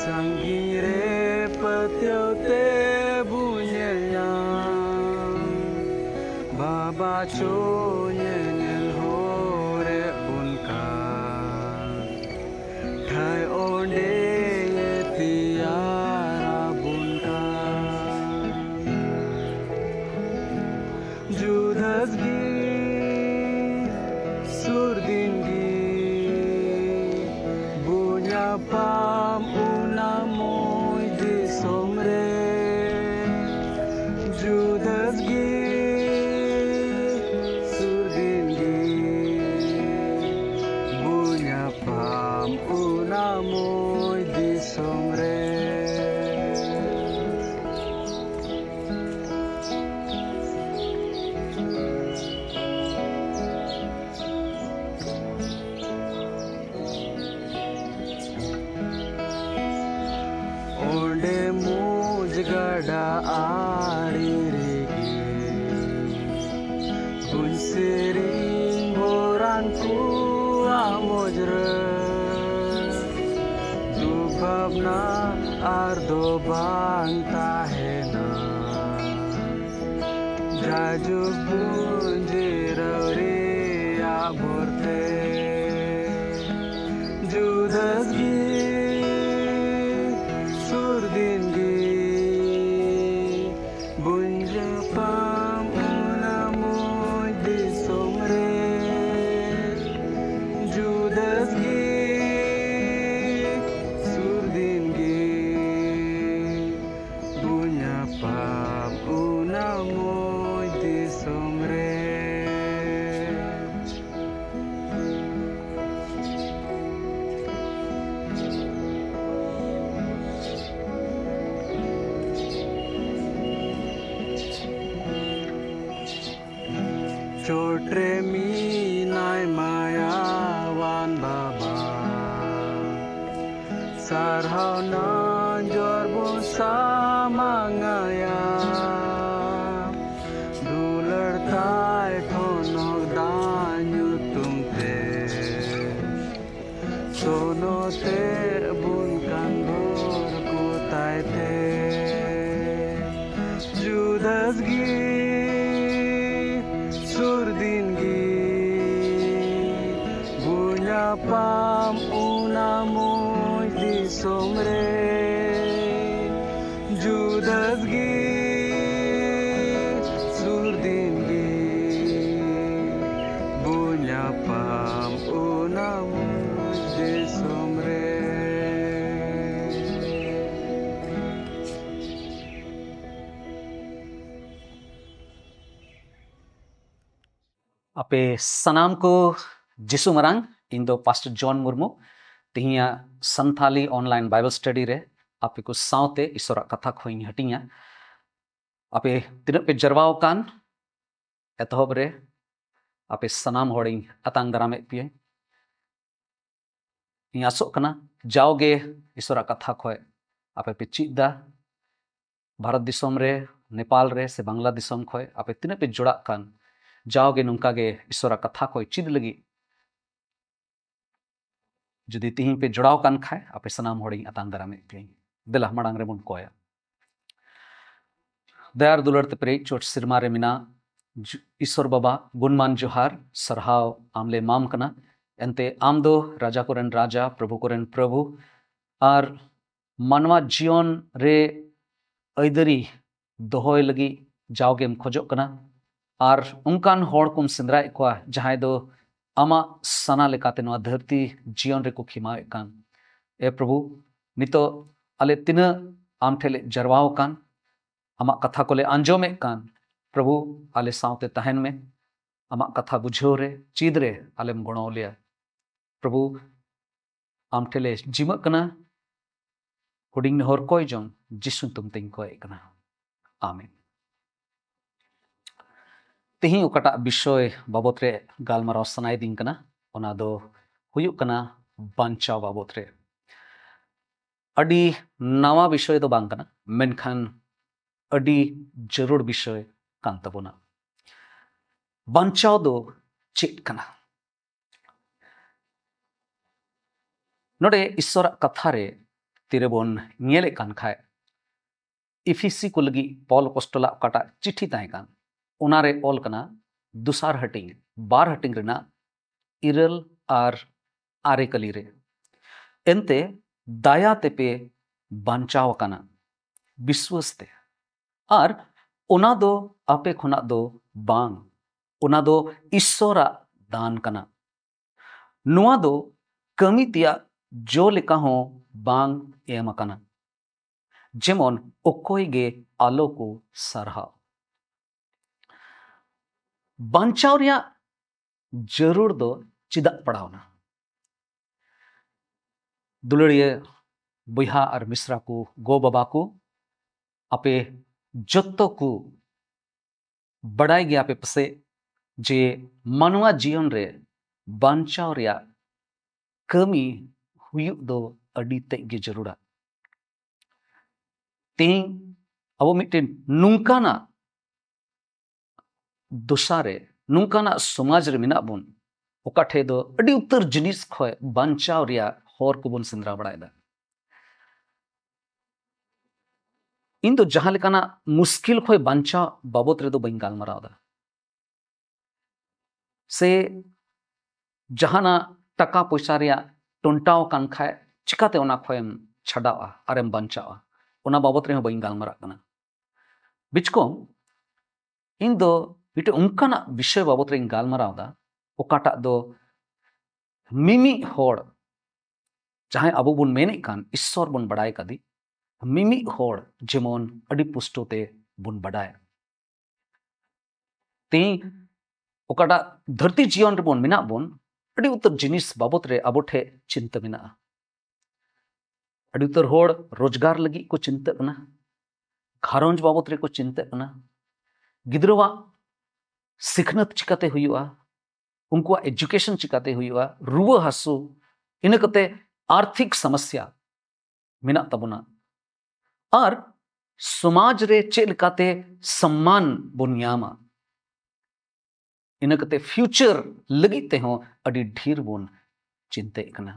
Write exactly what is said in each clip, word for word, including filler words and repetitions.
ᱥᱟᱺᱜᱤᱧ ᱨᱮ ᱯᱟᱹᱛᱭᱟᱹᱣ ᱛᱮ ᱵᱚ ᱧᱮᱞ ᱧᱟᱢ, ᱵᱟᱵᱟ ᱪᱚ ᱧᱮᱧᱮᱞ ᱦᱚᱨᱮ ᱵᱚᱱ ᱠᱟᱱ, ᱴᱷᱟᱹᱭ ᱚᱸᱰᱮ ᱛᱮᱭᱟᱨ ᱟᱵᱚᱱ ᱠᱟᱱ᱾ ᱡᱩᱫᱟᱹᱥ ᱜᱮ ᱥᱩᱨ ᱫᱤᱱ ᱜᱮ ᱵᱚ ᱧᱟᱯᱟᱢ ᱚᱱᱟ ᱢᱚᱡᱽ ᱫᱤᱥᱚᱢ ᱨᱮ᱾ ᱡᱩᱫᱟᱹᱥ ᱜᱮ ᱥᱩᱨ ᱫᱤᱱ ᱜᱮ ᱵᱚ ᱧᱟᱯᱟᱢ ᱚᱱᱟ ᱢᱚᱡᱽ ᱫᱤᱥᱚᱢ ᱨᱮ᱾ ᱚᱸᱰᱮ ᱢᱚᱡᱽ ᱜᱟᱰᱟ ᱟᱲᱮ ᱨᱮᱜᱮ ᱵᱚᱱ ᱥᱮᱨᱮᱧ ᱵᱷᱚᱨᱟᱱ ᱠᱚᱣᱟ ᱢᱚᱡᱽ ᱨᱮ᱾ ᱫᱩᱠ ᱵᱷᱟᱵᱽᱱᱟ ᱟᱨ ᱫᱚ ᱵᱟᱝ ᱛᱟᱦᱮᱱᱟ᱾ ᱡᱟᱭᱡᱩᱜᱽ ᱵᱚᱱ ᱡᱤᱨᱟᱹᱣ ᱨᱮᱭᱟᱜ ᱵᱷᱚᱨᱛᱮ᱾ ᱡᱩᱫᱟᱹᱥ ᱜᱮ ᱥᱩᱨ ᱫᱤᱱ ᱜᱮ ᱵᱚᱱ ᱧᱟᱯᱟᱢ ᱚᱱᱟ ᱢᱚᱡᱽ ᱫᱤᱥᱚᱢ ᱨᱮ᱾ ᱡᱩᱫᱟᱹᱥ ᱜᱮ ᱥᱩᱨ ᱫᱤᱱ ᱜᱮ ᱵᱚ ᱧᱟᱯᱟᱢ ᱚᱱᱟ ᱢᱚᱡᱽ ᱫᱤᱥᱚᱢ ᱨᱮ᱾ ᱪᱚᱴ ᱨᱮ ᱢᱮᱱᱟᱭ ᱢᱟᱭᱟᱣᱟᱱ ᱵᱟᱵᱟ, ᱥᱟᱨᱦᱟᱣ ᱱᱟᱡᱚᱨ ᱵᱚ ᱥᱟᱢᱟᱝ ᱟᱭᱟ᱾ ᱫᱩᱞᱟᱹᱲ ᱛᱟᱭ ᱴᱷᱚᱱᱚᱠ ᱫᱟᱜ ᱧᱩᱛᱩᱢ ᱛᱮ, ᱥᱚᱱᱚᱛᱮ ᱵᱚᱱ ᱠᱟᱱ ᱵᱚ ᱛᱚᱢᱨᱮ ᱡᱩᱫᱟᱹᱥ ᱜᱮ ᱥᱩᱨ ᱫᱤᱱ ᱜᱮ ᱵᱚ ᱧᱟᱯᱟᱢ ᱚᱱᱟ ᱢᱚᱡᱽ ᱫᱤᱥᱚᱢ ᱨᱮ᱾ ᱟᱯᱮ ᱥᱟᱱᱟᱢ ᱠᱚ ᱡᱤᱥᱩ ᱢᱟᱨᱟᱝ, ᱤᱧ ᱫᱚ ᱯᱟᱥᱴᱚᱨ ᱡᱚᱱ ᱢᱩᱨᱢᱩ᱾ ᱛᱮᱦᱮᱧᱟᱜ ᱥᱟᱱᱛᱷᱟᱞᱤ online Bible study ᱨᱮ ᱟᱯᱮ ᱠᱚ ᱥᱟᱶᱛᱮ ᱤᱥᱚᱨᱟᱜ ᱠᱟᱛᱷᱟ ᱠᱚᱧ ᱦᱟᱹᱴᱤᱧᱟ᱾ ᱟᱯᱮ ᱛᱤᱱᱟᱹᱜ ᱯᱮ ᱡᱟᱨᱣᱟ ᱟᱠᱟᱱ, ᱮᱛᱚᱦᱚᱵ ᱨᱮ ᱟᱯᱮ ᱥᱟᱱᱟᱢ ᱦᱚᱲᱤᱧ ᱟᱛᱟᱝ ᱫᱟᱨᱟᱢᱮᱫ ᱯᱮᱭᱟᱹᱧ᱾ ᱤᱧ ᱟᱥᱚᱜ ᱠᱟᱱᱟ ᱡᱟᱣᱜᱮ ᱤᱥᱚᱨᱟᱜ ᱠᱟᱛᱷᱟ ᱠᱷᱚᱡ ᱟᱯᱮ ᱯᱮ ᱪᱮᱫ ᱫᱟ᱾ ᱵᱷᱟᱨᱚᱛ ᱫᱤᱥᱚᱢ ᱨᱮ, ᱱᱮᱯᱟᱞ ᱨᱮ ᱥᱮ ᱵᱟᱝᱞᱟ ᱫᱤᱥᱚᱢ ᱠᱷᱚᱡ ᱟᱯᱮ ᱛᱤᱱᱟᱹᱜ ᱯᱮ ᱡᱚᱲᱟᱜ ᱠᱟᱱ, ᱡᱟᱣᱜᱮ ᱱᱚᱝᱠᱟ ᱜᱮ ᱤᱥᱚᱨᱟᱜ ᱠᱟᱛᱷᱟ ᱠᱷᱚᱡ ᱪᱮᱫ ᱞᱟᱹᱜᱤᱫ ᱡᱩᱫᱤ ᱛᱤᱦᱤᱧ ᱯᱮ ᱡᱚᱲᱟᱣ ᱠᱟᱱ ᱠᱷᱟᱡ, ᱟᱯᱮ ᱥᱟᱱᱟᱢ ᱦᱚᱲᱤᱧ ᱟᱛᱟᱝ ᱫᱟᱨᱟᱢᱮᱫ ᱯᱮᱭᱟᱹᱧ᱾ ᱫᱮᱞᱟ ᱢᱟᱲᱟᱝ ᱨᱮᱵᱚᱱ ᱠᱚᱭᱟ᱾ ᱫᱟᱭᱟ ᱟᱨ ᱫᱩᱞᱟᱹᱲ ᱛᱮ ᱯᱮᱨᱮᱡ ᱪᱚᱴ ᱥᱮᱨᱢᱟ ᱨᱮ ᱢᱮᱱᱟᱜ ᱡᱩ-, ᱤᱥᱚᱨ ᱵᱟᱵᱟ, ᱜᱩᱱᱢᱟᱱ ᱡᱚᱦᱟᱨ, ᱥᱟᱨᱦᱟᱣ ᱟᱢ ᱞᱮ ᱮᱢᱟᱢ ᱠᱟᱱᱟ᱾ ᱮᱱᱛᱮ ᱟᱢ ᱫᱚ ᱨᱟᱡᱟ ᱠᱚᱨᱮᱱ ᱨᱟᱡᱟ, ᱯᱨᱚᱵᱷᱩ ᱠᱚᱨᱮᱱ ᱯᱨᱚᱵᱷᱩ, ᱟᱨ ᱢᱟᱱᱣᱟ ᱡᱤᱭᱚᱱ ᱨᱮ ᱟᱹᱭᱫᱟᱹᱨᱤ ᱫᱚᱦᱚᱭ ᱞᱟᱹᱜᱤᱫ ᱡᱟᱣᱜᱮᱢ ᱠᱷᱚᱡᱚᱜ ᱠᱟᱱᱟ᱾ ᱟᱨ ᱚᱱᱠᱟᱱ ᱦᱚᱲ ᱠᱚᱢ ᱥᱮᱸᱫᱽᱨᱟᱭᱮᱫ ᱠᱚᱣᱟ ᱡᱟᱦᱟᱸᱭ ᱫᱚ ᱟᱢᱟᱜ ᱥᱟᱱᱟ ᱞᱮᱠᱟᱛᱮ ᱱᱚᱣᱟ ᱫᱷᱟᱹᱨᱛᱤ ᱡᱤᱭᱚᱱ ᱨᱮᱠᱚ ᱠᱷᱮᱢᱟᱣᱮᱫ ᱠᱟᱱ᱾ ᱮ ᱯᱨᱚᱵᱷᱩ, ᱱᱤᱛᱚᱜ ᱟᱞᱮ ᱛᱤᱱᱟᱹᱜ ᱟᱢ ᱴᱷᱮᱱ ᱞᱮ ᱡᱟᱨᱣᱟᱣ ᱟᱠᱟᱱ, ᱟᱢᱟᱜ ᱠᱟᱛᱷᱟ ᱠᱚᱞᱮ ᱟᱸᱡᱚᱢᱮᱫ ᱠᱟᱱ, ᱯᱨᱚᱵᱷᱩ, ᱟᱞᱮ ᱥᱟᱶᱛᱮ ᱛᱟᱦᱮᱱ ᱢᱮ᱾ ᱟᱢᱟᱜ ᱠᱟᱛᱷᱟ ᱵᱩᱡᱷᱟᱹᱣ ᱨᱮ, ᱪᱮᱫ ᱨᱮ ᱟᱞᱮᱢ ᱜᱚᱲᱚ ᱞᱮᱭᱟ᱾ ᱯᱨᱚᱵᱷᱩ, ᱟᱢ ᱴᱷᱮᱱ ᱞᱮ ᱡᱤᱢᱟᱹᱜ ᱠᱟᱱᱟ᱾ ᱦᱩᱰᱤᱧ ᱱᱮᱦᱚᱨ ᱠᱚᱭ ᱡᱚᱝ ᱡᱤᱥᱩ ᱧᱩᱛᱩᱢ ᱛᱮᱧ ᱠᱚᱭᱮᱫ ᱠᱟᱱᱟ᱾ ᱟᱢᱮᱱ᱾ ᱛᱮᱦᱮᱧ ᱚᱠᱟᱴᱟᱜ ᱵᱤᱥᱚᱭ ᱵᱟᱵᱚᱛ ᱨᱮ ᱜᱟᱞᱢᱟᱨᱟᱣ ᱥᱟᱱᱟᱭᱮᱫᱤᱧ ᱠᱟᱱᱟ, ᱚᱱᱟ ᱫᱚ ᱦᱩᱭᱩᱜ ᱠᱟᱱᱟ ᱵᱟᱧᱪᱟᱣ ᱵᱟᱵᱚᱛ ᱨᱮ᱾ ᱟᱹᱰᱤ ᱱᱟᱣᱟ ᱵᱤᱥᱚᱭ ᱫᱚ ᱵᱟᱝ ᱠᱟᱱᱟ, ᱢᱮᱱᱠᱷᱟᱱ ᱟᱹᱰᱤ ᱡᱟᱹᱨᱩᱲ ᱵᱤᱥᱚᱭ ᱠᱟᱱ ᱛᱟᱵᱚᱱᱟ᱾ ᱵᱟᱧᱪᱟᱣ ᱫᱚ ᱪᱮᱫ ᱠᱟᱱᱟ? ᱱᱚᱰᱮ ᱤᱥᱚᱨᱟᱜ ᱠᱟᱛᱷᱟ ᱨᱮ ᱛᱤᱨᱮᱵᱚᱱ ᱧᱮᱞᱮᱫ ᱠᱟᱱ ᱠᱷᱟᱡ, ᱤᱯᱷᱤᱥᱤ ᱠᱚ ᱞᱟᱹᱜᱤᱫ ᱯᱚᱞ ᱟᱯᱚᱥᱴᱚᱞᱟᱜ ᱚᱠᱟᱴᱟᱜ ᱪᱤᱴᱷᱤ ᱛᱟᱦᱮᱸ ᱠᱟᱱ, ᱚᱱᱟᱨᱮ ᱚᱞ ᱠᱟᱱᱟ ᱫᱚᱥᱟᱨ ᱦᱟᱹᱴᱤᱧ, ᱵᱟᱨ ᱦᱟᱹᱴᱤᱧ ᱨᱮᱱᱟᱜ ᱤᱨᱟᱹᱞ ᱟᱨ ᱟᱨᱮ ᱠᱟᱹᱞᱤ ᱨᱮ᱾ ᱮᱱᱛᱮ ᱫᱟᱭᱟ ᱛᱮᱯᱮ ᱵᱟᱧᱪᱟᱣ ᱟᱠᱟᱱᱟ, ᱵᱤᱥᱣᱟᱹᱥ ᱛᱮ᱾ ᱟᱨ ᱚᱱᱟ ᱫᱚ ᱟᱯᱮ ᱠᱷᱚᱱᱟᱜ ᱫᱚ ᱵᱟᱝ, ᱚᱱᱟ ᱫᱚ ᱤᱥᱥᱚᱨᱟᱜ ᱫᱟᱱ ᱠᱟᱱᱟ᱾ ᱱᱚᱣᱟ ᱫᱚ ᱠᱟᱹᱢᱤ ᱛᱮᱭᱟᱜ ᱡᱚ ᱞᱮᱠᱟ ᱦᱚᱸ ᱵᱟᱝ ᱮᱢ ᱟᱠᱟᱱᱟ, ᱡᱮᱢᱚᱱ ᱚᱠᱚᱭ ᱜᱮ ᱟᱞᱚ ᱠᱚ ᱥᱟᱨᱦᱟᱣ᱾ ᱵᱟᱧᱪᱟᱣ ᱨᱮᱭᱟᱜ ᱡᱟᱹᱨᱩᱲ ᱫᱚ ᱪᱮᱫᱟᱜ ᱯᱟᱲᱟᱣᱱᱟ? ᱫᱩᱞᱟᱹᱲᱤᱭᱟᱹ ᱵᱚᱭᱦᱟ ᱟᱨ ᱢᱤᱥᱨᱟ ᱠᱚ, ᱜᱚ ᱵᱟᱵᱟ ᱠᱚ, ᱟᱯᱮ ᱡᱚᱛᱚ ᱠᱚ ᱵᱟᱰᱟᱭ ᱜᱮᱭᱟ ᱯᱮ ᱯᱟᱥᱮᱡ ᱡᱮ ᱢᱟᱱᱣᱟ ᱡᱤᱭᱚᱱ ᱨᱮ ᱵᱟᱧᱪᱟᱣ ᱨᱮᱭᱟᱜ ᱠᱟᱹᱢᱤ ᱦᱩᱭᱩᱜ ᱫᱚ ᱟᱹᱰᱤ ᱛᱮᱫ ᱜᱮ ᱡᱟᱹᱨᱩᱲᱟ᱾ ᱛᱮᱦᱮᱧ ᱟᱵᱚ ᱢᱤᱫᱴᱮᱱ ᱱᱚᱝᱠᱟᱱᱟᱜ ᱫᱚᱥᱟ ᱨᱮ, ᱱᱚᱝᱠᱟᱱᱟᱜ ᱥᱚᱢᱟᱡᱽ ᱨᱮ ᱢᱮᱱᱟᱜ ᱵᱚᱱ, ᱚᱠᱟ ᱴᱷᱮᱡ ᱫᱚ ᱟᱹᱰᱤ ᱩᱛᱟᱹᱨ ᱡᱤᱱᱤᱥ ᱠᱷᱚᱡ ᱵᱟᱧᱪᱟᱣ ᱨᱮᱭᱟᱜ ᱦᱚᱨ ᱠᱚᱵᱚᱱ ᱥᱮᱸᱫᱽᱨᱟ ᱵᱟᱲᱟᱭᱮᱫᱟ᱾ ᱤᱧ ᱫᱚ ᱡᱟᱦᱟᱸ ᱞᱮᱠᱟᱱᱟᱜ ᱢᱩᱥᱠᱤᱞ ᱠᱷᱚᱡ ᱵᱟᱧᱪᱟᱣ ᱵᱟᱵᱚᱛ ᱨᱮᱫᱚ ᱵᱟᱹᱧ ᱜᱟᱞᱢᱟᱨᱟᱣ ᱮᱫᱟ, ᱥᱮ ᱡᱟᱦᱟᱱᱟᱜ ᱴᱟᱠᱟ ᱯᱚᱭᱥᱟ ᱨᱮᱭᱟᱜ ᱴᱚᱱᱴᱟᱣ ᱟᱠᱟᱱ ᱠᱷᱟᱡ ᱪᱤᱠᱟᱛᱮ ᱚᱱᱟ ᱠᱷᱚᱡ ᱮᱢ ᱪᱷᱟᱰᱟᱣᱟ ᱟᱨᱮᱢ ᱵᱟᱧᱪᱟᱣᱟ, ᱚᱱᱟ ᱵᱟᱵᱚᱛ ᱨᱮᱦᱚᱸ ᱵᱟᱹᱧ ᱜᱟᱞᱢᱟᱨᱟᱜ ᱠᱟᱱᱟ᱾ ᱵᱤᱪᱠᱚᱢ, ᱤᱧ ᱫᱚ ᱢᱤᱫᱴᱮᱱ ᱚᱱᱠᱟᱱᱟᱜ ᱵᱤᱥᱚᱭ ᱵᱟᱵᱚᱛ ᱨᱮᱧ ᱜᱟᱞᱢᱟᱨᱟᱣ ᱮᱫᱟ, ᱚᱠᱟᱴᱟᱜ ᱫᱚ ᱢᱤᱢᱤᱫ ᱦᱚᱲ, ᱡᱟᱦᱟᱸᱭ ᱟᱵᱚ ᱵᱚᱱ ᱢᱮᱱᱮᱫ ᱠᱟᱱ ᱤᱥᱥᱚᱨ ᱵᱚᱱ ᱵᱟᱰᱟᱭ ᱠᱟᱫᱮ, ᱢᱤᱢᱤᱫ ᱦᱚᱲ ᱡᱮᱢᱚᱱ ᱟᱹᱰᱤ ᱯᱩᱥᱴᱟᱹᱣ ᱛᱮ ᱵᱚᱱ ᱵᱟᱰᱟᱭ᱾ ᱛᱮᱦᱮᱧ ᱚᱠᱟᱴᱟᱜ ᱫᱷᱟᱹᱨᱛᱤ ᱡᱤᱭᱚᱱ ᱨᱮᱵᱚᱱ ᱢᱮᱱᱟᱜ ᱵᱚᱱ, ᱟᱹᱰᱤ ᱩᱛᱟᱹᱨ ᱡᱤᱱᱤᱥ ᱵᱟᱵᱚᱛ ᱨᱮ ᱟᱵᱚ ᱴᱷᱮᱡ ᱪᱤᱱᱛᱟᱹ ᱢᱮᱱᱟᱜᱼᱟ᱾ ᱟᱹᱰᱤ ᱩᱛᱟᱹᱨ ᱦᱚᱲ ᱨᱳᱡᱽᱜᱟᱨ ᱞᱟᱹᱜᱤᱫ ᱠᱚ ᱪᱤᱱᱛᱟᱹᱜ ᱠᱟᱱᱟ, ᱜᱷᱟᱨᱚᱸᱡᱽ ᱵᱟᱵᱚᱛ ᱨᱮᱠᱚ ᱪᱤᱱᱛᱟᱹᱜ ᱠᱟᱱᱟ, ᱜᱤᱫᱽᱨᱟᱹᱣᱟᱜ ᱥᱤᱠᱷᱱᱟᱹᱛ ᱪᱤᱠᱟᱛᱮ ᱦᱩᱭᱩᱜᱼᱟ, ᱩᱱᱠᱩᱣᱟᱜ ᱮᱡᱩᱠᱮᱥᱚᱱ ᱪᱤᱠᱟᱛᱮ ᱦᱩᱭᱩᱜᱼᱟ, ᱨᱩᱣᱟᱹ ᱦᱟᱹᱥᱩ, ᱤᱱᱟᱹ ᱠᱟᱛᱮ ᱟᱨᱛᱷᱤᱠ ᱥᱚᱢᱚᱥᱭᱟ ᱢᱮᱱᱟᱜ ᱛᱟᱵᱚᱱᱟ, ᱟᱨ ᱥᱚᱢᱟᱡᱽ ᱨᱮ ᱪᱮᱫ ᱞᱮᱠᱟᱛᱮ ᱥᱚᱢᱢᱟᱱ ᱵᱚᱱ ᱧᱟᱢᱟ, ᱤᱱᱟᱹ ᱠᱟᱛᱮ ᱯᱷᱤᱭᱩᱪᱟᱨ ᱞᱟᱹᱜᱤᱫ ᱛᱮᱦᱚᱸ ᱟᱹᱰᱤ ᱰᱷᱮᱨ ᱵᱚᱱ ᱪᱤᱱᱛᱟᱹᱭᱮᱫ ᱠᱟᱱᱟ᱾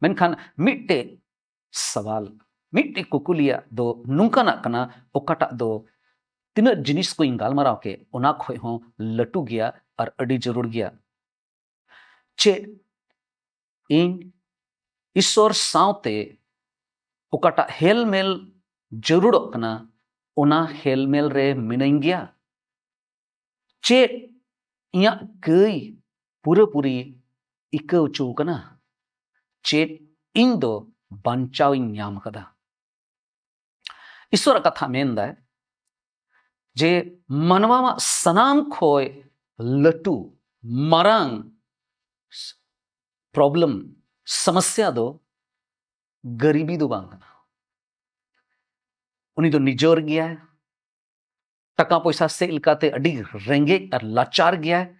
ᱢᱮᱱᱠᱷᱟᱱ ᱢᱤᱫᱴᱮᱡ ᱥᱟᱣᱟᱞ, ᱢᱤᱫᱴᱮᱡ ᱠᱩᱠᱞᱤᱭᱟᱜ ᱫᱚ ᱱᱚᱝᱠᱟᱱᱟᱜ ᱠᱟᱱᱟ, ᱚᱠᱟᱴᱟᱜ ᱫᱚ ᱛᱤᱱᱟᱹᱜ ᱡᱤᱱᱤᱥ ᱠᱚᱧ ᱜᱟᱞᱢᱟᱨᱟᱣ ᱠᱮᱫ, ᱚᱱᱟ ᱠᱷᱚᱡ ᱦᱚᱸ ᱞᱟᱹᱴᱩ ᱜᱮᱭᱟ ᱟᱨ ᱟᱹᱰᱤ ᱡᱟᱹᱨᱩᱲ ᱜᱮᱭᱟ᱾ ᱪᱮᱫ ᱤᱧ ᱤᱥᱥᱚᱨ ᱥᱟᱶᱛᱮ ᱚᱠᱟᱴᱟᱜ ᱦᱮᱞᱢᱮᱞ ᱡᱟᱹᱨᱩᱲᱚᱜ ᱠᱟᱱᱟ, ᱚᱱᱟ ᱦᱮᱞᱢᱮᱞ ᱨᱮ ᱢᱤᱱᱟᱹᱧ ᱜᱮᱭᱟ? ᱪᱮᱫ ᱤᱧᱟᱹᱜ ᱠᱟᱹᱭ ᱯᱩᱨᱟᱹᱯᱩᱨᱤ ᱤᱠᱟᱹ ᱦᱚᱪᱚ ᱠᱟᱱᱟ? ᱪᱮᱫ ᱤᱧ ᱫᱚ ᱵᱟᱧᱪᱟᱣ ᱤᱧ ᱧᱟᱢ ᱠᱟᱫᱟ? ᱤᱥᱥᱚᱨᱟᱜ ᱠᱟᱛᱷᱟ ᱢᱮᱱᱫᱟᱭ ᱡᱮ ᱢᱟᱱᱣᱟᱣᱟᱜ ᱥᱟᱱᱟᱢ ᱠᱷᱚᱭ ᱞᱟᱹᱴᱩ ᱢᱟᱨᱟᱝ problem, ᱥᱚᱢᱚᱥᱭᱟ ᱫᱚ ᱜᱟᱹᱨᱤᱵᱤ ᱫᱚ ᱵᱟᱝ ᱠᱟᱱᱟ᱾ ᱩᱱᱤ ᱫᱚ ᱱᱤᱡᱚᱨ ᱜᱮᱭᱟᱭ, ᱴᱟᱠᱟ ᱯᱚᱭᱥᱟ ᱥᱮᱫ ᱞᱮᱠᱟᱛᱮ ᱟᱹᱰᱤ ᱨᱮᱸᱜᱮᱡ ᱟᱨ ᱞᱟᱪᱟᱨ ᱜᱮᱭᱟᱭ,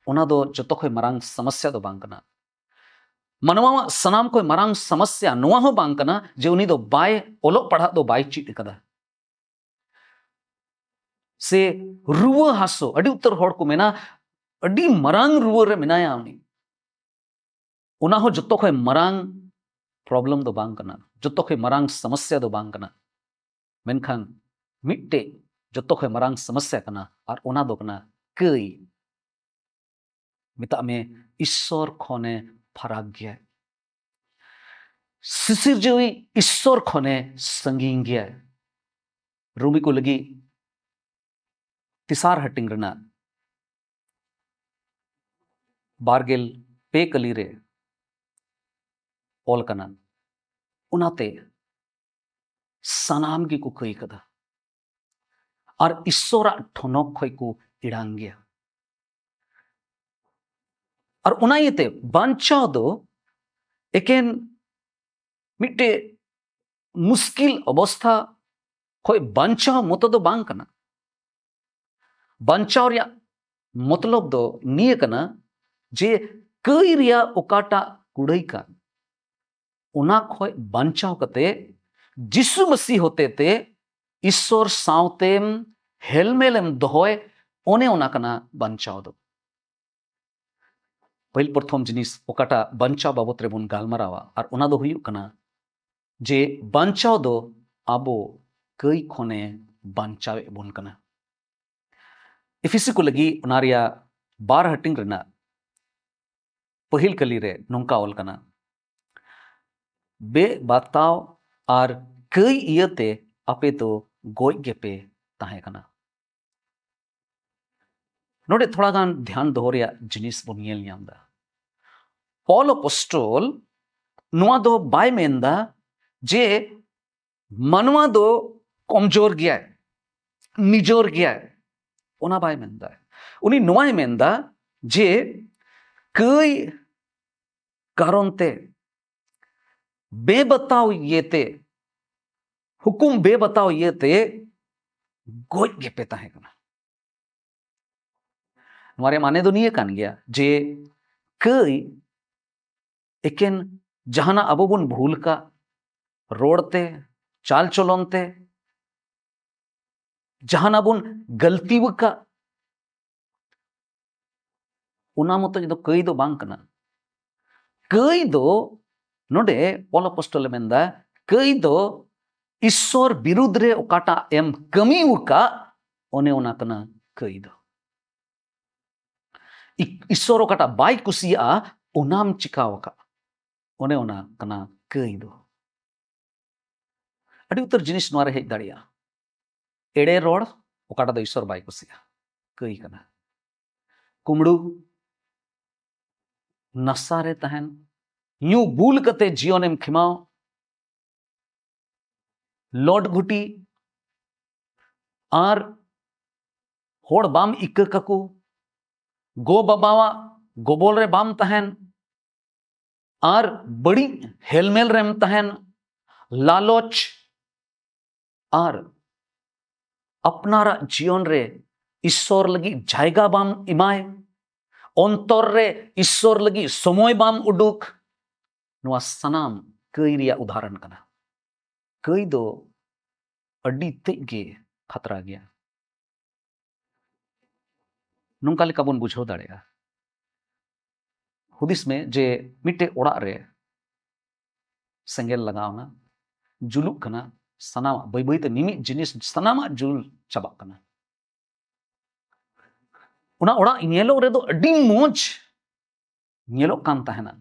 ᱚᱱᱟ ᱫᱚ ᱡᱚᱛᱚ ᱠᱷᱚᱱ ᱢᱟᱨᱟᱝ ᱥᱚᱢᱚᱥᱭᱟ ᱫᱚ ᱵᱟᱝ ᱠᱟᱱᱟ᱾ ᱢᱟᱱᱣᱟᱣᱟᱜ ᱥᱟᱱᱟᱢ ᱠᱷᱚᱱ ᱢᱟᱨᱟᱝ ᱥᱚᱢᱚᱥᱭᱟ ᱱᱚᱣᱟ ᱦᱚᱸ ᱵᱟᱝ ᱠᱟᱱᱟ ᱡᱮ ᱩᱱᱤ ᱫᱚ ᱵᱟᱭ, ᱚᱞᱚᱜ ᱯᱟᱲᱦᱟᱜ ᱫᱚ ᱵᱟᱭ ᱪᱮᱫ ᱟᱠᱟᱫᱟ, ᱥᱮ ᱨᱩᱣᱟᱹ ᱦᱟᱹᱥᱩ᱾ ᱟᱹᱰᱤ ᱩᱛᱟᱹᱨ ᱦᱚᱲ ᱠᱚ ᱢᱮᱱᱟ ᱟᱹᱰᱤ ᱢᱟᱨᱟᱝ ᱨᱩᱣᱟᱹ ᱨᱮ ᱢᱮᱱᱟᱭᱟ ᱩᱱᱤ᱾ ᱚᱱᱟ ᱦᱚᱸ ᱡᱚᱛᱚ ᱠᱷᱚᱱ ᱢᱟᱨᱟᱝ problem ᱫᱚ ᱵᱟᱝ ᱠᱟᱱᱟ, ᱡᱚᱛᱚ ᱠᱷᱚᱱ ᱢᱟᱨᱟᱝ ᱥᱚᱢᱚᱥᱭᱟ ᱫᱚ ᱵᱟᱝ ᱠᱟᱱᱟ᱾ ᱢᱮᱱᱠᱷᱟᱱ ᱢᱤᱫᱴᱮᱡ ᱡᱚᱛᱚ ᱠᱷᱚᱱ ᱢᱟᱨᱟᱝ ᱥᱚᱢᱚᱥᱭᱟ ᱠᱟᱱᱟ, ᱟᱨ ᱚᱱᱟ ᱫᱚ ᱠᱟᱱᱟ ᱠᱟᱹᱭ᱾ ᱢᱮᱛᱟᱜ ᱢᱮ, ᱤᱥᱥᱚᱨ ᱠᱷᱚᱱᱮ ᱯᱷᱟᱨᱟᱠ ᱜᱮᱭᱟᱭ, ᱥᱤᱥᱤᱨᱡᱟᱹᱣᱤᱡ ᱤᱥᱥᱚᱨ ᱠᱷᱚᱱᱮ ᱥᱟᱺᱜᱤᱧ ᱜᱮᱭᱟᱭ᱾ ᱨᱳᱢᱤ ᱠᱚ ᱞᱟᱹᱜᱤᱫ ᱛᱮᱥᱟᱨ ᱦᱟᱹᱴᱤᱧ ᱨᱮᱱᱟᱜ ᱵᱟᱨᱜᱮᱞ ᱯᱮ ᱠᱟᱹᱞᱤ ᱨᱮ ᱚᱞ ᱠᱟᱱᱟ, ᱚᱱᱟᱛᱮ ᱥᱟᱱᱟᱢ ᱜᱮᱠᱚ ᱠᱟᱹᱭ ᱠᱟᱫᱟ ᱟᱨ ᱤᱥᱥᱚᱨᱟᱜ ᱴᱷᱚᱱᱚᱠ ᱠᱷᱚᱡ ᱠᱚ ᱮᱲᱟᱝ ᱜᱮᱭᱟ᱾ ᱟᱨ ᱚᱱᱟ ᱤᱭᱟᱹᱛᱮ ᱵᱟᱧᱪᱟᱣ ᱫᱚ ᱮᱠᱮᱱ ᱢᱤᱫᱴᱮᱡ ᱢᱩᱥᱠᱤᱞ ᱚᱵᱚᱥᱛᱷᱟ ᱠᱷᱚᱡ ᱵᱟᱧᱪᱟᱣ ᱢᱚᱛᱚ ᱫᱚ ᱵᱟᱝ ᱠᱟᱱᱟ᱾ ᱵᱟᱧᱪᱟᱣ ᱨᱮᱭᱟᱜ ᱢᱚᱛᱞᱚᱵ ᱫᱚ ᱱᱤᱭᱟᱹ ᱠᱟᱱᱟ ᱡᱮ ᱠᱟᱹᱭ ᱨᱮᱭᱟᱜ ᱚᱠᱟᱴᱟᱜ ᱠᱩᱲᱟᱹᱭ ᱠᱟᱱ, ᱚᱱᱟ ᱠᱷᱚᱡ ᱵᱟᱧᱪᱟᱣ ᱠᱟᱛᱮ ᱡᱤᱥᱩ ᱢᱟᱹᱥᱤ ᱦᱚᱛᱮ ᱛᱮ ᱤᱥᱥᱚᱨ ᱥᱟᱶᱛᱮᱢ ᱦᱮᱞᱢᱮᱞᱮᱢ ᱫᱚᱦᱚᱭ, ᱚᱱᱮ ᱚᱱᱟ ᱠᱟᱱᱟ ᱵᱟᱧᱪᱟᱣ ᱫᱚ᱾ ᱯᱟᱹᱦᱤᱞ ᱯᱨᱚᱛᱷᱚᱢ ᱡᱤᱱᱤᱥ ᱚᱠᱟᱴᱟᱜ ᱵᱟᱧᱪᱟᱣ ᱵᱟᱵᱚᱛ ᱨᱮᱵᱚᱱ ᱜᱟᱞᱢᱟᱨᱟᱣᱟ, ᱟᱨ ᱚᱱᱟ ᱫᱚ ᱦᱩᱭᱩᱜ ᱠᱟᱱᱟ ᱡᱮ ᱵᱟᱧᱪᱟᱣ ᱫᱚ ᱟᱵᱚ ᱠᱟᱹᱭ ᱠᱷᱚᱱᱮ ᱵᱟᱧᱪᱟᱣᱮᱫ ᱵᱚᱱ ᱠᱟᱱᱟ᱾ ᱮᱯᱷᱤᱥᱤ ᱠᱚ ᱞᱟᱹᱜᱤᱫ ᱚᱱᱟ ᱨᱮᱭᱟᱜ ᱵᱟᱨ ᱦᱟᱹᱴᱤᱧ ᱨᱮᱱᱟᱜ ᱯᱟᱹᱦᱤᱞ ᱠᱟᱹᱞᱤ ᱨᱮ ᱱᱚᱝᱠᱟ ᱚᱞ ᱠᱟᱱᱟ, ᱵᱮᱵᱟᱛᱟᱣ ᱟᱨ ᱠᱟᱹᱭ ᱤᱭᱟᱹᱛᱮ ᱟᱯᱮ ᱫᱚ ᱜᱚᱡ ᱜᱮᱯᱮ ᱛᱟᱦᱮᱸ ᱠᱟᱱᱟ᱾ ᱱᱚᱰᱮ ᱛᱷᱚᱲᱟ ᱜᱟᱱ ᱫᱷᱮᱭᱟᱱ ᱫᱚᱦᱚ ᱨᱮᱭᱟᱜ ᱡᱤᱱᱤᱥ ᱵᱚᱱ ᱧᱮᱞ ᱧᱟᱢ ᱮᱫᱟ᱾ ᱯᱚᱞ ᱟᱯᱚᱥᱴᱚᱞ ᱱᱚᱣᱟ ᱫᱚ ᱵᱟᱭ ᱢᱮᱱᱫᱟ ᱡᱮ ᱢᱟᱱᱣᱟ ᱫᱚ ᱠᱚᱢᱡᱳᱨ ᱜᱮᱭᱟᱭ, ᱱᱤᱡᱚᱨ ᱜᱮᱭᱟᱭ, ᱚᱱᱟ ᱵᱟᱭ ᱢᱮᱱᱫᱟ᱾ ᱩᱱᱤ ᱱᱚᱣᱟᱭ ᱢᱮᱱᱫᱟ ᱡᱮ ᱠᱟᱹᱭ ᱠᱟᱨᱚᱱ ᱛᱮ, ᱵᱮᱵᱟᱛᱟᱣ ᱤᱭᱟᱹᱛᱮ, ᱦᱩᱠᱩᱢ ᱵᱮᱵᱟᱛᱟᱣ ᱤᱭᱟᱹᱛᱮ ᱜᱚᱡ ᱜᱮᱯᱮ ᱛᱟᱦᱮᱸ ᱠᱟᱱᱟ᱾ ᱱᱚᱣᱟ ᱨᱮᱭᱟᱜ ᱢᱟᱱᱮ ᱫᱚ ᱱᱤᱭᱟᱹ ᱠᱟᱱ ᱜᱮᱭᱟ ᱡᱮ ᱠᱟᱹᱭ ᱮᱠᱮᱱ ᱡᱟᱦᱟᱱᱟᱜ ᱟᱵᱚ ᱵᱚᱱ ᱵᱷᱩᱞ ᱠᱟᱜ, ᱨᱚᱲ ᱛᱮ, ᱪᱟᱞ ᱪᱚᱞᱚᱱ ᱛᱮ, ᱡᱟᱦᱟᱱᱟᱜ ᱵᱚᱱ ᱜᱟᱹᱞᱛᱤ ᱟᱠᱟᱫ, ᱚᱱᱟ ᱢᱚᱛᱚᱡ ᱫᱚ ᱠᱟᱹᱭ ᱫᱚ ᱵᱟᱝ ᱠᱟᱱᱟ᱾ ᱠᱟᱹᱭ ᱫᱚ ᱱᱚᱰᱮ ᱯᱚᱞ ᱟᱯᱚᱥᱴᱚᱞ ᱮ ᱢᱮᱱᱫᱟ, ᱠᱟᱹᱭ ᱫᱚ ᱤᱥᱥᱚᱨ ᱵᱤᱨᱩᱫᱽ ᱨᱮ ᱚᱠᱟᱴᱟᱜ ᱮᱢ ᱠᱟᱹᱢᱤ ᱟᱠᱟᱫ, ᱚᱱᱮ ᱚᱱᱟ ᱠᱟᱱᱟ ᱠᱟᱹᱭ ᱫᱚ᱾ ᱤ- ᱤᱥᱥᱚᱨ ᱚᱠᱟᱴᱟᱜ ᱵᱟᱭ ᱠᱩᱥᱤᱭᱟᱜᱼᱟ, ᱚᱱᱟᱢ ᱪᱤᱠᱟᱣ ᱟᱠᱟᱫ, ᱚᱱᱮ ᱚᱱᱟ ᱠᱟᱱᱟ ᱠᱟᱹᱭ ᱫᱚ᱾ ᱟᱹᱰᱤ ᱩᱛᱟᱹᱨ ᱡᱤᱱᱤᱥ ᱱᱚᱣᱟ ᱨᱮ ᱦᱮᱡ ᱫᱟᱲᱮᱭᱟᱜᱼᱟ᱾ ᱮᱲᱮ ᱨᱚᱲ, ᱚᱠᱟᱴᱟᱜ ᱫᱚ ᱤᱥᱥᱚᱨ ᱵᱟᱭ ᱠᱩᱥᱤᱭᱟᱜᱼᱟ, ᱠᱟᱹᱭ ᱠᱟᱱᱟ᱾ ᱠᱩᱢᱲᱩ, ᱱᱟᱥᱟ ᱨᱮ ᱛᱟᱦᱮᱱ, ᱧᱩ ᱵᱩᱞ ᱠᱟᱛᱮ ᱡᱤᱭᱚᱱᱮᱢ ᱠᱷᱮᱢᱟᱣ, ᱞᱚᱴ ᱜᱷᱩᱴᱤ, ᱟᱨ ᱦᱚᱲ ᱵᱟᱢ ᱤᱠᱟᱹ ᱠᱟᱠᱚ, ᱜᱚ ᱵᱟᱵᱟᱣᱟᱜ ᱜᱚᱵᱚᱞ ᱨᱮ ᱵᱟᱢ ᱛᱟᱦᱮᱱ, ᱟᱨ ᱵᱟᱹᱲᱤᱡ ᱦᱮᱞᱢᱮᱞ ᱨᱮᱢ ᱛᱟᱦᱮᱱ, ᱞᱟᱞᱚᱪ, ᱟᱨ ᱟᱯᱱᱟᱨᱟᱜ ᱡᱤᱭᱚᱱ ᱨᱮ ᱤᱥᱥᱚᱨ ᱞᱟᱹᱜᱤᱫ ᱡᱟᱭᱜᱟ ᱵᱟᱢ ᱮᱢᱟᱭ, ᱚᱱᱛᱚᱨ ᱨᱮ ᱤᱥᱥᱚᱨ ᱞᱟᱹᱜᱤᱫ ᱥᱚᱢᱚᱭ ᱵᱟᱢ ᱩᱰᱩᱠ, ᱱᱚᱣᱟ ᱥᱟᱱᱟᱢ ᱠᱟᱹᱭ ᱨᱮᱭᱟᱜ ᱩᱫᱟᱦᱚᱨᱚᱱ ᱠᱟᱱᱟ᱾ ᱠᱟᱹᱭ ᱫᱚ ᱟᱹᱰᱤ ᱛᱮᱫ ᱜᱮ ᱠᱷᱟᱛᱨᱟ ᱜᱮᱭᱟ᱾ ᱱᱚᱝᱠᱟ ᱞᱮᱠᱟ ᱵᱚᱱ ᱵᱩᱡᱷᱟᱹᱣ ᱫᱟᱲᱮᱭᱟᱜᱼᱟ, ᱦᱩᱫᱤᱥ ᱢᱮ ᱡᱮ ᱢᱤᱫᱴᱮᱡ ᱚᱲᱟᱜ ᱨᱮ ᱥᱮᱸᱜᱮᱞ ᱞᱟᱜᱟᱣ ᱮᱱᱟ, ᱡᱩᱞᱩᱜ ᱠᱟᱱᱟ, ᱥᱟᱱᱟᱢᱟᱜ ᱵᱟᱹᱭ ᱵᱟᱹᱭ ᱛᱮ ᱢᱤᱢᱤᱫ ᱡᱤᱱᱤᱥ ᱥᱟᱱᱟᱢᱟᱜ ᱡᱩᱞ ᱪᱟᱵᱟᱜ ᱠᱟᱱᱟ᱾ ᱚᱱᱟ ᱚᱲᱟᱜ ᱧᱮᱞᱚᱜ ᱨᱮᱫᱚ ᱟᱹᱰᱤ ᱢᱚᱡᱽ ᱧᱮᱞᱚᱜ ᱠᱟᱱ ᱛᱟᱦᱮᱱᱟ,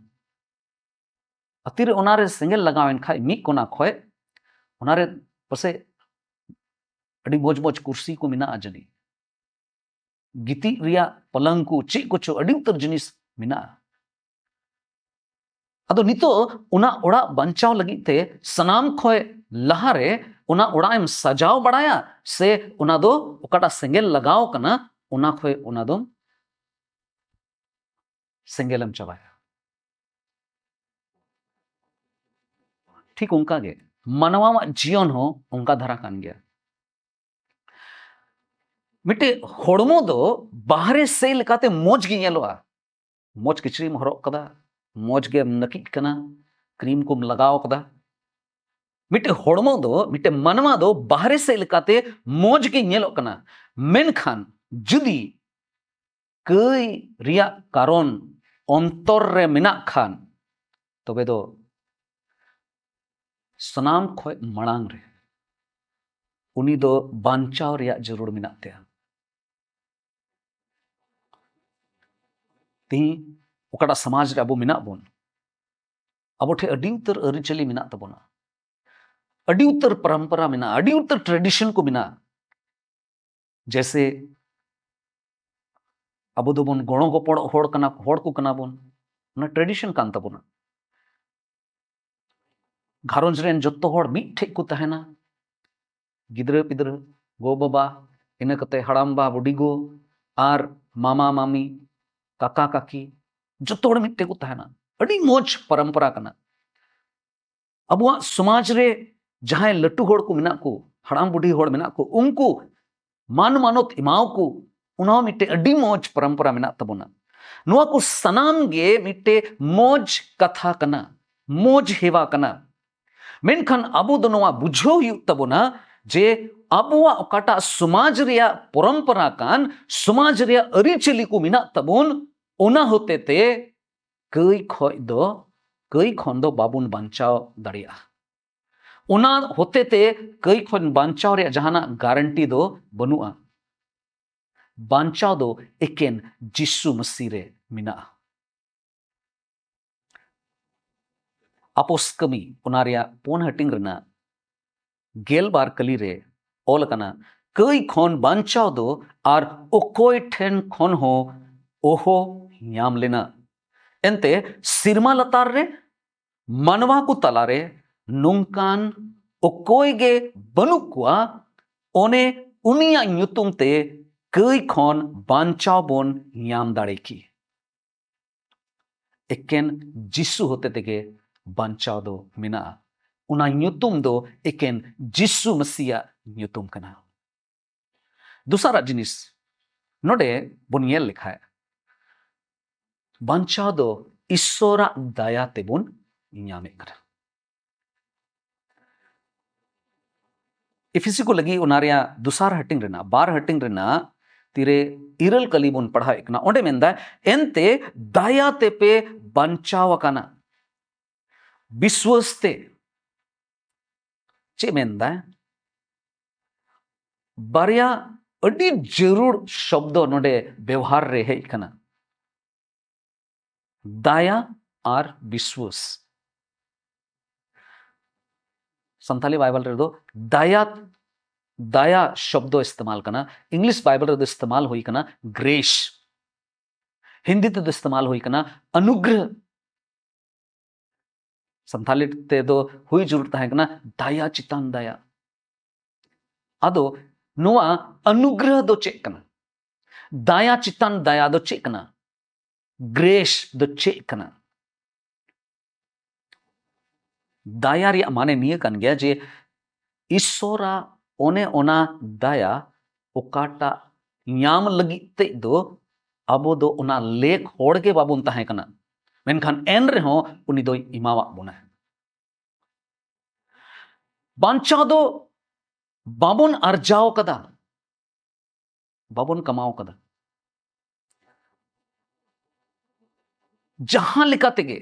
ᱟᱹᱛᱤᱨᱮ ᱚᱱᱟᱨᱮ ᱥᱮᱸᱜᱮᱞ ᱞᱟᱜᱟᱣᱮᱱ ᱠᱷᱟᱡ ᱢᱤᱫ ᱠᱚᱱᱟ ᱠᱷᱚᱡ, ᱚᱱᱟᱨᱮ ᱯᱟᱥᱮᱡ ᱟᱹᱰᱤ ᱢᱚᱡᱽ ᱢᱚᱡᱽ ᱠᱩᱨᱥᱤ ᱠᱚ ᱢᱮᱱᱟᱜᱼᱟ ᱡᱟᱹᱱᱤᱡ, ᱜᱤᱛᱤᱡ ᱨᱮᱭᱟᱜ ᱯᱟᱞᱟᱝ ᱠᱚ, ᱪᱮᱫ ᱠᱚᱪᱚ ᱟᱹᱰᱤ ᱩᱛᱟᱹᱨ ᱡᱤᱱᱤᱥ ᱢᱮᱱᱟᱜᱼᱟ᱾ ᱟᱫᱚ ᱱᱤᱛᱚᱜ ᱚᱱᱟ ᱚᱲᱟᱜ ᱵᱟᱧᱪᱟᱣ ᱞᱟᱹᱜᱤᱫ ᱛᱮ ᱥᱟᱱᱟᱢ ᱠᱷᱚᱡ ᱞᱟᱦᱟᱨᱮ ᱚᱱᱟ ᱚᱲᱟᱜ ᱮᱢ ᱥᱟᱡᱟᱣ ᱵᱟᱲᱟᱭᱟ, ᱥᱮ ᱚᱱᱟ ᱫᱚ ᱚᱠᱟᱴᱟᱜ ᱥᱮᱸᱜᱮᱞ ᱞᱟᱜᱟᱣ ᱠᱟᱱᱟ ᱚᱱᱟ ᱠᱷᱚᱡ ᱚᱱᱟ ᱫᱚ ᱥᱮᱸᱜᱮᱞᱮᱢ ᱪᱟᱵᱟᱭᱟ? ᱴᱷᱤᱠ ᱚᱱᱠᱟ ᱜᱮ ᱢᱟᱱᱣᱟᱣᱟᱜ ᱡᱤᱭᱚᱱ ᱦᱚᱸ ᱚᱱᱠᱟ ᱫᱷᱟᱨᱟ ᱠᱟᱱ ᱜᱮᱭᱟ᱾ ᱢᱤᱫᱴᱮᱡ ᱦᱚᱲᱢᱚ ᱫᱚ ᱵᱟᱦᱨᱮ ᱥᱮᱫ ᱞᱮᱠᱟᱛᱮ ᱢᱚᱡᱽ ᱜᱮ ᱧᱮᱞᱚᱜᱼᱟ᱾ ᱢᱚᱡᱽ ᱠᱤᱪᱨᱤᱡ ᱮᱢ ᱦᱚᱨᱚᱜ ᱠᱟᱫᱟ, ᱢᱚᱡᱽ ᱜᱮᱢ ᱱᱟᱹᱠᱤᱡ ᱠᱟᱱᱟ, ᱠᱨᱤᱢ ᱠᱚᱢ ᱞᱟᱜᱟᱣ ᱠᱟᱫᱟ᱾ ᱢᱤᱫᱴᱮᱡ ᱦᱚᱲᱢᱚ ᱫᱚ, ᱢᱤᱫᱴᱮᱡ ᱢᱟᱱᱣᱟ ᱫᱚ ᱵᱟᱦᱨᱮ ᱥᱮᱫ ᱞᱮᱠᱟᱛᱮ ᱢᱚᱡᱽ ᱜᱮ ᱧᱮᱞᱚᱜ ᱠᱟᱱᱟ, ᱢᱮᱱᱠᱷᱟᱱ ᱡᱩᱫᱤ ᱠᱟᱹᱭ ᱨᱮᱭᱟᱜ ᱠᱟᱨᱚᱱ ᱚᱱᱛᱚᱨ ᱨᱮ ᱢᱮᱱᱟᱜ ᱠᱷᱟᱱ, ᱛᱚᱵᱮ ᱫᱚ ᱥᱟᱱᱟᱢ ᱠᱷᱚᱡ ᱢᱟᱲᱟᱝ ᱨᱮ ᱩᱱᱤ ᱫᱚ ᱵᱟᱧᱪᱟᱣ ᱨᱮᱭᱟᱜ ᱡᱟᱹᱨᱩᱲ ᱢᱮᱱᱟᱜ ᱛᱟᱭᱟ᱾ ᱛᱤᱦᱤᱧ ᱚᱠᱟᱴᱟᱜ ᱥᱚᱢᱟᱡᱽ ᱨᱮ ᱟᱵᱚ ᱢᱮᱱᱟᱜ ᱵᱚᱱ, ᱟᱵᱚ ᱴᱷᱮᱱ ᱟᱹᱰᱤ ᱩᱛᱟᱹᱨ ᱟᱹᱨᱤᱪᱟᱹᱞᱤ ᱢᱮᱱᱟᱜ ᱛᱟᱵᱚᱱᱟ, ᱟᱹᱰᱤ ᱩᱛᱟᱹᱨ ᱯᱚᱨᱚᱢᱯᱚᱨᱟ ᱢᱮᱱᱟᱜᱼᱟ, ᱟᱹᱰᱤ ᱩᱛᱟᱹᱨ ᱴᱨᱮᱰᱤᱥᱚᱱ ᱠᱚ ᱢᱮᱱᱟᱜᱼᱟ᱾ ᱡᱮᱭᱥᱮ ᱟᱵᱚ ᱫᱚᱵᱚᱱ ᱜᱚᱲᱚ ᱜᱚᱯᱚᱲᱚᱜ ᱦᱚᱲ ᱠᱟᱱᱟ, ᱦᱚᱲ ᱠᱚ ᱠᱟᱱᱟ ᱵᱚᱱ, ᱚᱱᱟ ᱴᱨᱮᱰᱤᱥᱚᱱ ᱠᱟᱱ ᱛᱟᱵᱚᱱᱟ᱾ ᱜᱷᱟᱨᱚᱸᱡᱽ ᱨᱮᱱ ᱡᱚᱛᱚ ᱦᱚᱲ ᱢᱤᱫ ᱴᱷᱮᱡ ᱠᱚ ᱛᱟᱦᱮᱱᱟ, ᱜᱤᱫᱽᱨᱟᱹ ᱯᱤᱫᱽᱨᱟᱹ, ᱜᱚ ᱵᱟᱵᱟ, ᱤᱱᱟᱹ ᱠᱟᱛᱮ ᱦᱟᱲᱟᱢ ᱵᱟ ᱵᱩᱰᱤ ᱜᱚ, ᱟᱨ ᱢᱟᱢᱟ ᱢᱟᱢᱤ, ᱠᱟᱠᱟ ᱠᱟᱠᱤ, ᱡᱚᱛᱚ ᱦᱚᱲ ᱢᱤᱫ ᱴᱷᱮᱡ ᱠᱚ ᱛᱟᱦᱮᱱᱟ᱾ ᱟᱹᱰᱤ ᱢᱚᱡᱽ ᱯᱚᱨᱚᱢᱯᱚᱨᱟ ᱠᱟᱱᱟ᱾ ᱟᱵᱚᱣᱟᱜ ᱥᱚᱢᱟᱡᱽ ᱨᱮ ᱡᱟᱦᱟᱸᱭ ᱞᱟᱹᱴᱩ ᱦᱚᱲ ᱠᱚ ᱢᱮᱱᱟᱜ ᱠᱚ, ᱦᱟᱲᱟᱢ ᱵᱩᱰᱷᱤ ᱦᱚᱲ ᱢᱮᱱᱟᱜ ᱠᱚ, ᱩᱱᱠᱩ ᱢᱟᱱ ᱢᱟᱱᱚᱛ ᱮᱢᱟᱣ ᱠᱚ, ᱚᱱᱟ ᱦᱚᱸ ᱢᱤᱫᱴᱮᱡ ᱟᱹᱰᱤ ᱢᱚᱡᱽ ᱯᱚᱨᱚᱢᱯᱚᱨᱟ ᱢᱮᱱᱟᱜ ᱛᱟᱵᱚᱱᱟ᱾ ᱱᱚᱣᱟ ᱠᱚ ᱥᱟᱱᱟᱢ ᱜᱮ ᱢᱤᱫᱴᱮᱡ ᱢᱚᱡᱽ ᱠᱟᱛᱷᱟ ᱠᱟᱱᱟ, ᱢᱚᱡᱽ ᱦᱮᱣᱟ ᱠᱟᱱᱟ᱾ ᱢᱮᱱᱠᱷᱟᱱ ᱟᱵᱚ ᱫᱚ ᱱᱚᱣᱟ ᱵᱩᱡᱷᱟᱹᱣ ᱦᱩᱭᱩᱜ ᱛᱟᱵᱚᱱᱟ ᱡᱮ ᱟᱵᱚᱣᱟᱜ ᱚᱠᱟᱴᱟᱜ ᱥᱚᱢᱟᱡᱽ ᱨᱮᱭᱟᱜ ᱯᱚᱨᱚᱢᱯᱚᱨᱟ ᱠᱟᱱ, ᱥᱚᱢᱟᱡᱽ ᱨᱮᱭᱟᱜ ᱟᱹᱨᱤᱪᱟᱹᱞᱤ ᱠᱚ ᱢᱮᱱᱟᱜ ᱛᱟᱵᱚᱱ, ᱚᱱᱟ ᱦᱚᱛᱮ ᱛᱮ ᱠᱟᱹᱭ ᱠᱷᱚᱡ ᱫᱚ, ᱠᱟᱹᱭ ᱠᱷᱚᱱ ᱫᱚ ᱵᱟᱵᱚᱱ ᱵᱟᱧᱪᱟᱣ ᱫᱟᱲᱮᱭᱟᱜᱼᱟ᱾ ᱚᱱᱟ ᱦᱚᱛᱮ ᱛᱮ ᱠᱟᱹᱭ ᱠᱷᱚᱱ ᱵᱟᱧᱪᱟᱣ ᱨᱮᱭᱟᱜ ᱡᱟᱦᱟᱱᱟᱜ ᱜᱟᱨᱮᱱᱴᱤ ᱫᱚ ᱵᱟᱹᱱᱩᱜᱼᱟ᱾ ᱵᱟᱧᱪᱟᱣ ᱫᱚ ᱮᱠᱮᱱ ᱡᱤᱥᱩ ᱢᱟᱹᱥᱤ ᱨᱮ ᱢᱮᱱᱟᱜᱼᱟ᱾ ᱟᱯᱚᱥ ᱠᱟᱹᱢᱤ, ᱚᱱᱟ ᱨᱮᱭᱟᱜ ᱯᱩᱱ ᱦᱟᱹᱴᱤᱧ ᱨᱮᱱᱟᱜ ᱜᱮᱞ ᱵᱟᱨ ᱠᱟᱹᱞᱤ ᱨᱮ ᱚᱞ ᱟᱠᱟᱱᱟ, ᱠᱟᱹᱭ ᱠᱷᱚᱱ ᱵᱟᱧᱪᱟᱣ ᱫᱚ ᱟᱨ ᱚᱠᱚᱭ ᱴᱷᱮᱱ ᱠᱷᱚᱱ ᱦᱚᱸ ᱚᱦᱚ ᱧᱟᱢ ᱞᱮᱱᱟ᱾ ᱮᱱᱛᱮ ᱥᱤᱨᱢᱟ ᱞᱟᱛᱟᱨ ᱨᱮ ᱢᱟᱱᱣᱟ ᱠᱚ ᱛᱟᱞᱟᱨᱮ ᱱᱚᱝᱠᱟᱱ ᱚᱠᱚᱭ ᱜᱮ ᱵᱟᱹᱱᱩᱜ ᱠᱚᱣᱟ, ᱚᱱᱮ ᱩᱱᱤᱭᱟᱜ ᱧᱩᱛᱩᱢ ᱛᱮ ᱠᱟᱹᱭ ᱠᱷᱚᱱ ᱵᱟᱧᱪᱟᱣ ᱵᱚᱱ ᱧᱟᱢ ᱫᱟᱲᱮ ᱠᱮ᱾ ᱮᱠᱮᱱ ᱡᱤᱥᱩ ᱦᱚᱛᱮ ᱛᱮᱜᱮ ᱵᱟᱧᱪᱟᱣ ᱫᱚ ᱢᱮᱱᱟᱜᱼᱟ᱾ ᱚᱱᱟ ᱧᱩᱛᱩᱢ ᱫᱚ ᱮᱠᱮᱱ ᱡᱤᱥᱩ ᱢᱟᱹᱥᱤᱭᱟᱜ ᱧᱩᱛᱩᱢ ᱠᱟᱱᱟ᱾ ᱫᱚᱥᱟᱨᱟᱜ ᱡᱤᱱᱤᱥ, ᱱᱚᱰᱮ ᱵᱚᱱ ᱧᱮᱞ ᱞᱮᱠᱷᱟᱡ, ᱵᱟᱧᱪᱟᱣ ᱫᱚ ᱤᱥᱥᱚᱨᱟᱜ ᱫᱟᱭᱟ ᱛᱮᱵᱚᱱ ᱧᱟᱢᱮᱫ ᱠᱟᱱᱟ᱾ ᱮᱯᱷᱤᱥᱤ ᱠᱚ ᱞᱟᱹᱜᱤᱫ ᱚᱱᱟ ᱨᱮᱭᱟᱜ ᱫᱚᱥᱟᱨ ᱦᱟᱹᱴᱤᱧ ᱨᱮᱱᱟᱜ, ᱵᱟᱨ ᱦᱟᱹᱴᱤᱧ ᱨᱮᱱᱟᱜ ᱛᱤᱨᱮ ᱤᱨᱟᱹᱞ ᱠᱟᱹᱞᱤ ᱵᱚᱱ ᱯᱟᱲᱦᱟᱣᱮᱫ ᱠᱟᱱᱟ᱾ ᱚᱸᱰᱮ ᱢᱮᱱᱫᱟᱭ, ᱮᱱᱛᱮ ᱫᱟᱭᱟ ᱛᱮᱯᱮ ᱵᱟᱧᱪᱟᱣ ᱟᱠᱟᱱᱟ ᱵᱤᱥᱣᱟᱹᱥ ᱛᱮ᱾ ᱪᱮᱫ ᱢᱮᱱᱫᱟᱭ? ᱵᱟᱨᱭᱟ ᱟᱹᱰᱤ ᱡᱟᱹᱨᱩᱲ ᱥᱚᱵᱫᱚ ᱱᱚᱰᱮ ᱵᱮᱣᱦᱟᱨ ᱨᱮ ᱦᱮᱡ ᱠᱟᱱᱟ, ᱫᱟᱭᱟ ᱟᱨ ᱵᱤᱥᱣᱟᱹᱥ᱾ ᱥᱟᱱᱛᱟᱞᱤ ᱵᱟᱭᱵᱮᱞ ᱨᱮᱫᱚ ᱫᱟᱭᱟ, ᱫᱟᱭᱟ ᱥᱚᱵᱫᱚ ᱤᱥᱛᱮᱢᱟᱞ ᱠᱟᱱᱟ, ᱤᱝᱞᱤᱥ ᱵᱟᱭᱵᱮᱞ ᱨᱮᱫᱚ ᱤᱥᱛᱮᱢᱟᱞ ᱦᱩᱭ ᱠᱟᱱᱟ ᱜᱨᱮᱥ, ᱦᱤᱱᱫᱤ ᱛᱮᱫᱚ ᱤᱥᱛᱮᱢᱟᱞ ᱦᱩᱭ ᱠᱟᱱᱟ ᱚᱱᱩᱜᱨᱚᱦ᱾ ᱥᱟᱱᱛᱟᱞᱤ ᱛᱮᱫᱚ ᱦᱩᱭ ᱡᱟᱹᱨᱩᱲ ᱛᱟᱦᱮᱸ ᱠᱟᱱᱟ ᱫᱟᱭᱟ ᱪᱮᱛᱟᱱ ᱫᱟᱭᱟ᱾ ᱟᱫᱚ ᱱᱚᱣᱟ ᱚᱱᱩᱜᱨᱚᱦ ᱫᱚ ᱪᱮᱫ ᱠᱟᱱᱟ? ᱫᱟᱭᱟ ᱪᱮᱛᱟᱱ ᱫᱟᱭᱟ ᱫᱚ ᱪᱮᱫ ᱠᱟᱱᱟ? ᱜᱨᱮᱥ ᱫᱚ ᱪᱮᱫ ᱠᱟᱱᱟ? ᱫᱟᱭᱟ ᱨᱮᱭᱟᱜ ᱢᱟᱱᱮ ᱱᱤᱭᱟᱹ ᱠᱟᱱ ᱜᱮᱭᱟ ᱡᱮ ᱤᱥᱥᱚᱨᱟᱜ ᱚᱱᱮ ᱚᱱᱟ ᱫᱟᱭᱟ, ᱚᱠᱟᱴᱟᱜ ᱧᱟᱢ ᱞᱟᱹᱜᱤᱫ ᱛᱮ ᱫᱚ ᱟᱵᱚ ᱫᱚ ᱚᱱᱟ ᱞᱮᱠ ᱦᱚᱲ ᱜᱮ ᱵᱟᱵᱚᱱ ᱛᱟᱦᱮᱸ ᱠᱟᱱᱟ, ᱢᱮᱱᱠᱷᱟᱱ ᱮᱱ ᱨᱮᱦᱚᱸ ᱩᱱᱤ ᱫᱚᱭ ᱮᱢᱟᱣᱟᱫ ᱵᱚᱱᱟ᱾ ᱵᱟᱧᱪᱟᱣ ᱫᱚ ᱵᱟᱵᱚᱱ ᱟᱨᱡᱟᱣ ᱠᱟᱫᱟ, ᱵᱟᱵᱚᱱ ᱠᱟᱢᱟᱣ ᱠᱟᱫᱟ᱾ ᱡᱟᱦᱟᱸ ᱞᱮᱠᱟ ᱛᱮᱜᱮ,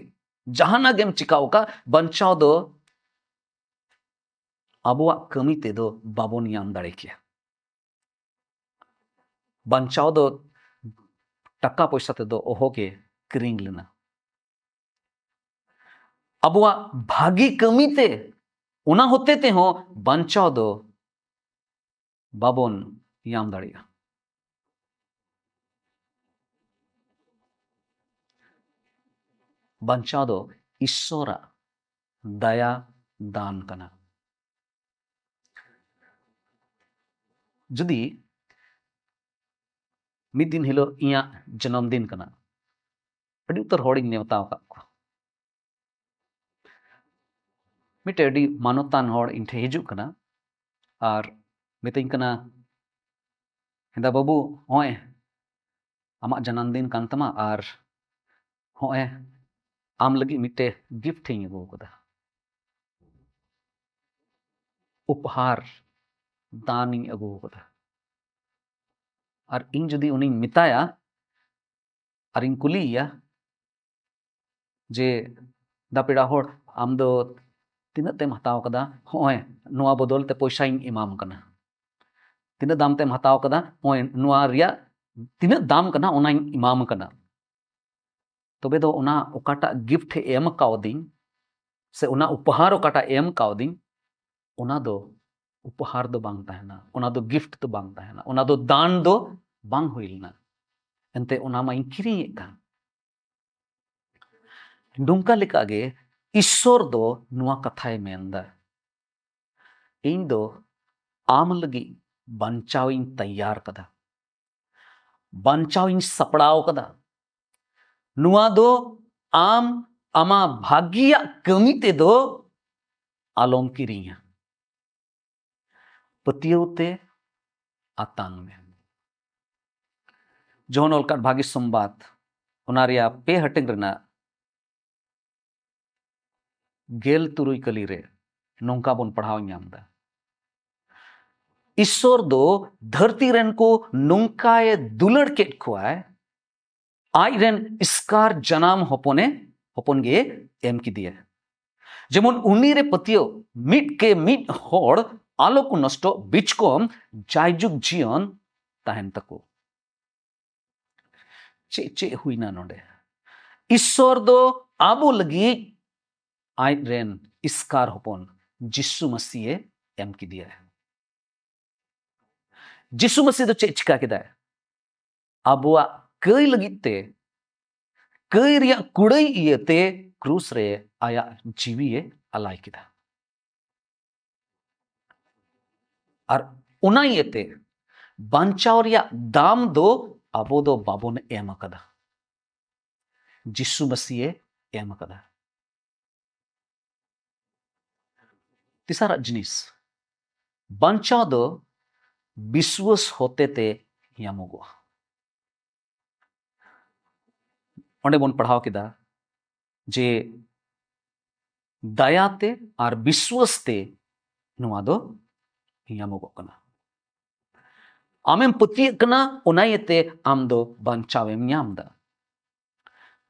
ᱡᱟᱦᱟᱱᱟᱜ ᱜᱮᱢ ᱪᱤᱠᱟᱹᱣ ᱠᱟᱜ, ᱵᱟᱧᱪᱟᱣ ᱫᱚ ᱟᱵᱚᱣᱟᱜ ᱠᱟᱹᱢᱤ ᱛᱮᱫᱚ ᱵᱟᱵᱚᱱ ᱧᱟᱢ ᱫᱟᱲᱮ ᱠᱮᱭᱟ᱾ ᱵᱟᱧᱪᱟᱣ ᱫᱚ ᱴᱟᱠᱟ ᱯᱚᱭᱥᱟ ᱛᱮᱫᱚ ᱚᱦᱚᱜᱮ ᱠᱤᱨᱤᱧ ᱞᱮᱱᱟ᱾ ᱟᱵᱚᱣᱟᱜ ᱵᱷᱟᱹᱜᱤ ᱠᱟᱹᱢᱤ ᱛᱮ, ᱚᱱᱟ ᱦᱚᱛᱮ ᱛᱮᱦᱚᱸ ᱵᱟᱧᱪᱟᱣ ᱫᱚ ᱵᱟᱵᱚᱱ ᱧᱟᱢ ᱫᱟᱲᱮᱭᱟᱜᱼᱟ᱾ ᱵᱟᱧᱪᱟᱣ ᱫᱚ ᱤᱥᱥᱚᱨᱟᱜ ᱫᱟᱭᱟ ᱫᱟᱱ ᱠᱟᱱᱟ᱾ ᱡᱩᱫᱤ ᱢᱤᱫ ᱫᱤᱱ ᱦᱤᱞᱳᱜ ᱤᱧᱟᱹᱜ ᱡᱚᱱᱚᱢ ᱫᱤᱱ ᱠᱟᱱᱟ, ᱟᱹᱰᱤ ᱩᱛᱟᱹᱨ ᱦᱚᱲᱤᱧ ᱱᱮᱣᱛᱟ ᱟᱠᱟᱫ ᱠᱚᱣᱟ᱾ ᱢᱤᱫᱴᱮᱡ ᱟᱹᱰᱤ ᱢᱟᱱᱚᱛᱟᱱ ᱦᱚᱲ ᱤᱧ ᱴᱷᱮᱱ ᱦᱤᱡᱩᱜ ᱠᱟᱱᱟ ᱟᱨ ᱢᱤᱛᱟᱹᱧ ᱠᱟᱱᱟ, "ᱦᱮᱸᱫᱟ ᱵᱟᱹᱵᱩ, ᱱᱚᱜᱼᱚᱭ ᱟᱢᱟᱜ ᱡᱟᱱᱟᱢ ᱫᱤᱱ ᱠᱟᱱ ᱛᱟᱢᱟ ᱟᱨ ᱱᱚᱜᱼᱚᱭ ᱟᱢ ᱞᱟᱹᱜᱤᱫ ᱢᱤᱫᱴᱮᱡ ᱜᱤᱯᱷᱴ ᱤᱧ ᱟᱹᱜᱩ ᱟᱠᱟᱫᱟ, ᱩᱯᱦᱟᱨ, ᱫᱟᱱ ᱤᱧ ᱟᱹᱜᱩ ᱟᱠᱟᱫᱟ᱾" ᱟᱨ ᱤᱧ ᱡᱩᱫᱤ ᱩᱱᱤᱧ ᱢᱮᱛᱟᱭᱟ ᱟᱨᱤᱧ ᱠᱩᱞᱤᱭᱮᱭᱟ ᱡᱮ, "ᱫᱟ ᱯᱮᱲᱟ ᱦᱚᱲ, ᱟᱢ ᱫᱚ ᱛᱤᱱᱟᱹᱜ ᱛᱮᱢ ᱦᱟᱛᱟᱣ ᱠᱟᱫᱟ? ᱦᱚᱸᱜᱼᱚᱭ ᱱᱚᱣᱟ ᱵᱚᱫᱚᱞ ᱛᱮ ᱯᱚᱭᱥᱟᱧ ᱮᱢᱟᱢ ᱠᱟᱱᱟ᱾ ᱛᱤᱱᱟᱹᱜ ᱫᱟᱢ ᱛᱮᱢ ᱦᱟᱛᱟᱣ ᱠᱟᱫᱟ? ᱦᱚᱸᱜᱼᱚᱭ ᱱᱚᱣᱟ ᱨᱮᱭᱟᱜ ᱛᱤᱱᱟᱹᱜ ᱫᱟᱢ ᱠᱟᱱᱟ ᱚᱱᱟᱧ ᱮᱢᱟᱢ ᱠᱟᱱᱟ᱾" ᱛᱚᱵᱮ ᱫᱚ ᱚᱱᱟ ᱚᱠᱟᱴᱟᱜ ᱜᱤᱯᱷᱴ ᱮ ᱮᱢ ᱠᱟᱣᱫᱤᱧ, ᱥᱮ ᱚᱱᱟ ᱩᱯᱚᱦᱟᱨ ᱚᱠᱟᱴᱟᱜ ᱮᱢ ᱠᱟᱣᱫᱤᱧ, ᱚᱱᱟ ᱫᱚ ᱩᱯᱚᱦᱟᱨ ᱫᱚ ᱵᱟᱝ ᱛᱟᱦᱮᱱᱟ, ᱚᱱᱟ ᱫᱚ ᱜᱤᱯᱷᱴ ᱫᱚ ᱵᱟᱝ ᱛᱟᱦᱮᱱᱟ, ᱚᱱᱟ ᱫᱚ ᱫᱟᱱ ᱫᱚ ᱵᱟᱝ ᱦᱩᱭ ᱞᱮᱱᱟ, ᱮᱱᱛᱮ ᱚᱱᱟ ᱢᱟᱧ ᱠᱤᱨᱤᱧᱮᱫ ᱠᱟᱱ᱾ ᱱᱚᱝᱠᱟ ᱞᱮᱠᱟᱜᱮ ᱤᱥᱥᱚᱨ ᱫᱚ ᱱᱚᱣᱟ ᱠᱟᱛᱷᱟᱭ ᱢᱮᱱᱫᱟ, "ᱤᱧ ᱫᱚ ᱟᱢ ᱞᱟᱹᱜᱤᱫ ᱵᱟᱧᱪᱟᱣ ᱤᱧ ᱛᱮᱭᱟᱨ ᱠᱟᱫᱟ, ᱵᱟᱧᱪᱟᱣ ᱤᱧ ᱥᱟᱯᱲᱟᱣ ᱠᱟᱫᱟ᱾ ᱱᱚᱣᱟ ᱫᱚ ᱟᱢ ᱟᱢᱟᱜ ᱵᱷᱟᱹᱜᱤᱭᱟᱜ ᱠᱟᱹᱢᱤ ᱛᱮᱫᱚ ᱟᱞᱚᱢ ᱠᱤᱨᱤᱧᱟ, ᱯᱟᱹᱛᱭᱟᱹᱣ ᱛᱮ ᱟᱛᱟᱝ ᱢᱮ᱾" ᱡᱚᱦᱚᱱ ᱚᱞ ᱠᱟᱫ ᱵᱷᱟᱹᱜᱤ ᱥᱚᱢᱵᱟᱫ, ᱚᱱᱟ ᱨᱮᱭᱟᱜ ᱯᱮ ᱦᱟᱹᱴᱤᱧ ᱨᱮᱱᱟᱜ ᱜᱮᱞ ᱛᱩᱨᱩᱭ ᱠᱟᱹᱞᱤ ᱨᱮ ᱱᱚᱝᱠᱟ ᱵᱚᱱ ᱯᱟᱲᱦᱟᱣ ᱧᱟᱢ ᱮᱫᱟ, "ᱤᱥᱥᱚᱨ ᱫᱚ ᱫᱷᱟᱹᱨᱛᱤ ᱨᱮᱱ ᱠᱚ ᱱᱚᱝᱠᱟᱭ ᱫᱩᱞᱟᱹᱲ ᱠᱮᱫ ᱠᱚᱣᱟᱭ, ᱟᱡ ᱨᱮᱱ ᱮᱥᱠᱟᱨ ᱡᱟᱱᱟᱢ ᱦᱚᱯᱚᱱᱮ, ᱦᱚᱯᱚᱱ ᱜᱮ ᱮᱢ ᱠᱮᱫᱮᱭᱟ, ᱡᱮᱢᱚᱱ ᱩᱱᱤ ᱨᱮ ᱯᱟᱹᱛᱭᱟᱹᱣ ᱢᱤᱫ ᱠᱮ ᱢᱤᱫ ᱦᱚᱲ ᱟᱞᱚ ᱠᱚ ᱱᱚᱥᱴᱚᱜ, ᱵᱤᱪᱠᱚᱢ ᱡᱟᱭᱡᱩᱜᱽ ᱡᱤᱭᱚᱱ ᱛᱟᱦᱮᱱ ᱛᱟᱠᱚ᱾" ᱪᱮᱫ, ᱪᱮᱫ ᱦᱩᱭᱱᱟ ᱱᱚᱰᱮ? ᱤᱥᱥᱚᱨ ᱫᱚ ᱟᱵᱚ ᱞᱟᱹᱜᱤᱫ ᱟᱡ ᱨᱮᱱ ᱮᱥᱠᱟᱨ ᱦᱚᱯᱚᱱ ᱡᱤᱥᱩ ᱢᱟᱹᱥᱤᱭᱮ ᱮᱢ ᱠᱮᱫᱮᱭᱟ᱾ ᱡᱤᱥᱩ ᱢᱟᱹᱥᱤ ᱫᱚ ᱪᱮᱫ ᱪᱤᱠᱟ ᱠᱮᱫᱟᱭ? ᱟᱵᱚᱣᱟᱜ ᱠᱟᱹᱭ ᱞᱟᱹᱜᱤᱫ ᱛᱮ, ᱠᱟᱹᱭ ᱨᱮᱭᱟᱜ ᱠᱩᱲᱟᱹᱭ ᱤᱭᱟᱹᱛᱮ ᱠᱨᱩᱥ ᱨᱮ ᱟᱭᱟᱜ ᱡᱤᱣᱤᱭᱮ ᱟᱞᱟᱭ ᱠᱮᱫᱟ᱾ ᱟᱨ ᱚᱱᱟ ᱤᱭᱟᱹᱛᱮ ᱵᱟᱧᱪᱟᱣ ᱨᱮᱭᱟᱜ ᱫᱟᱢ ᱫᱚ ᱟᱵᱚ ᱫᱚ ᱵᱟᱵᱚᱱ ᱮᱢ ᱟᱠᱟᱫᱟ, ᱡᱤᱥᱩ ᱢᱟᱹᱥᱤᱭᱮ ᱮᱢ ᱟᱠᱟᱫᱟ᱾ ᱛᱮᱥᱟᱨᱟᱜ ᱡᱤᱱᱤᱥ, ᱵᱟᱧᱪᱟᱣ ᱫᱚ ᱵᱤᱥᱣᱟᱹᱥ ᱦᱚᱛᱮᱛᱮ ᱧᱟᱢᱚᱜᱚᱜᱼᱟ᱾ ᱚᱸᱰᱮ ᱵᱚᱱ ᱯᱟᱲᱦᱟᱣ ᱠᱮᱫᱟ ᱡᱮ ᱫᱟᱭᱟᱛᱮ ᱟᱨ ᱵᱤᱥᱣᱟᱹᱥ ᱛᱮ ᱱᱚᱣᱟ ᱫᱚ ᱧᱟᱢᱚᱜᱚᱜ ᱠᱟᱱᱟ᱾ ᱟᱢᱮᱢ ᱯᱟᱹᱛᱭᱟᱹᱜ ᱠᱟᱱᱟ, ᱚᱱᱟ ᱤᱭᱟᱹᱛᱮ ᱟᱢ ᱫᱚ ᱵᱟᱧᱪᱟᱣᱮᱢ ᱧᱟᱢ ᱮᱫᱟ᱾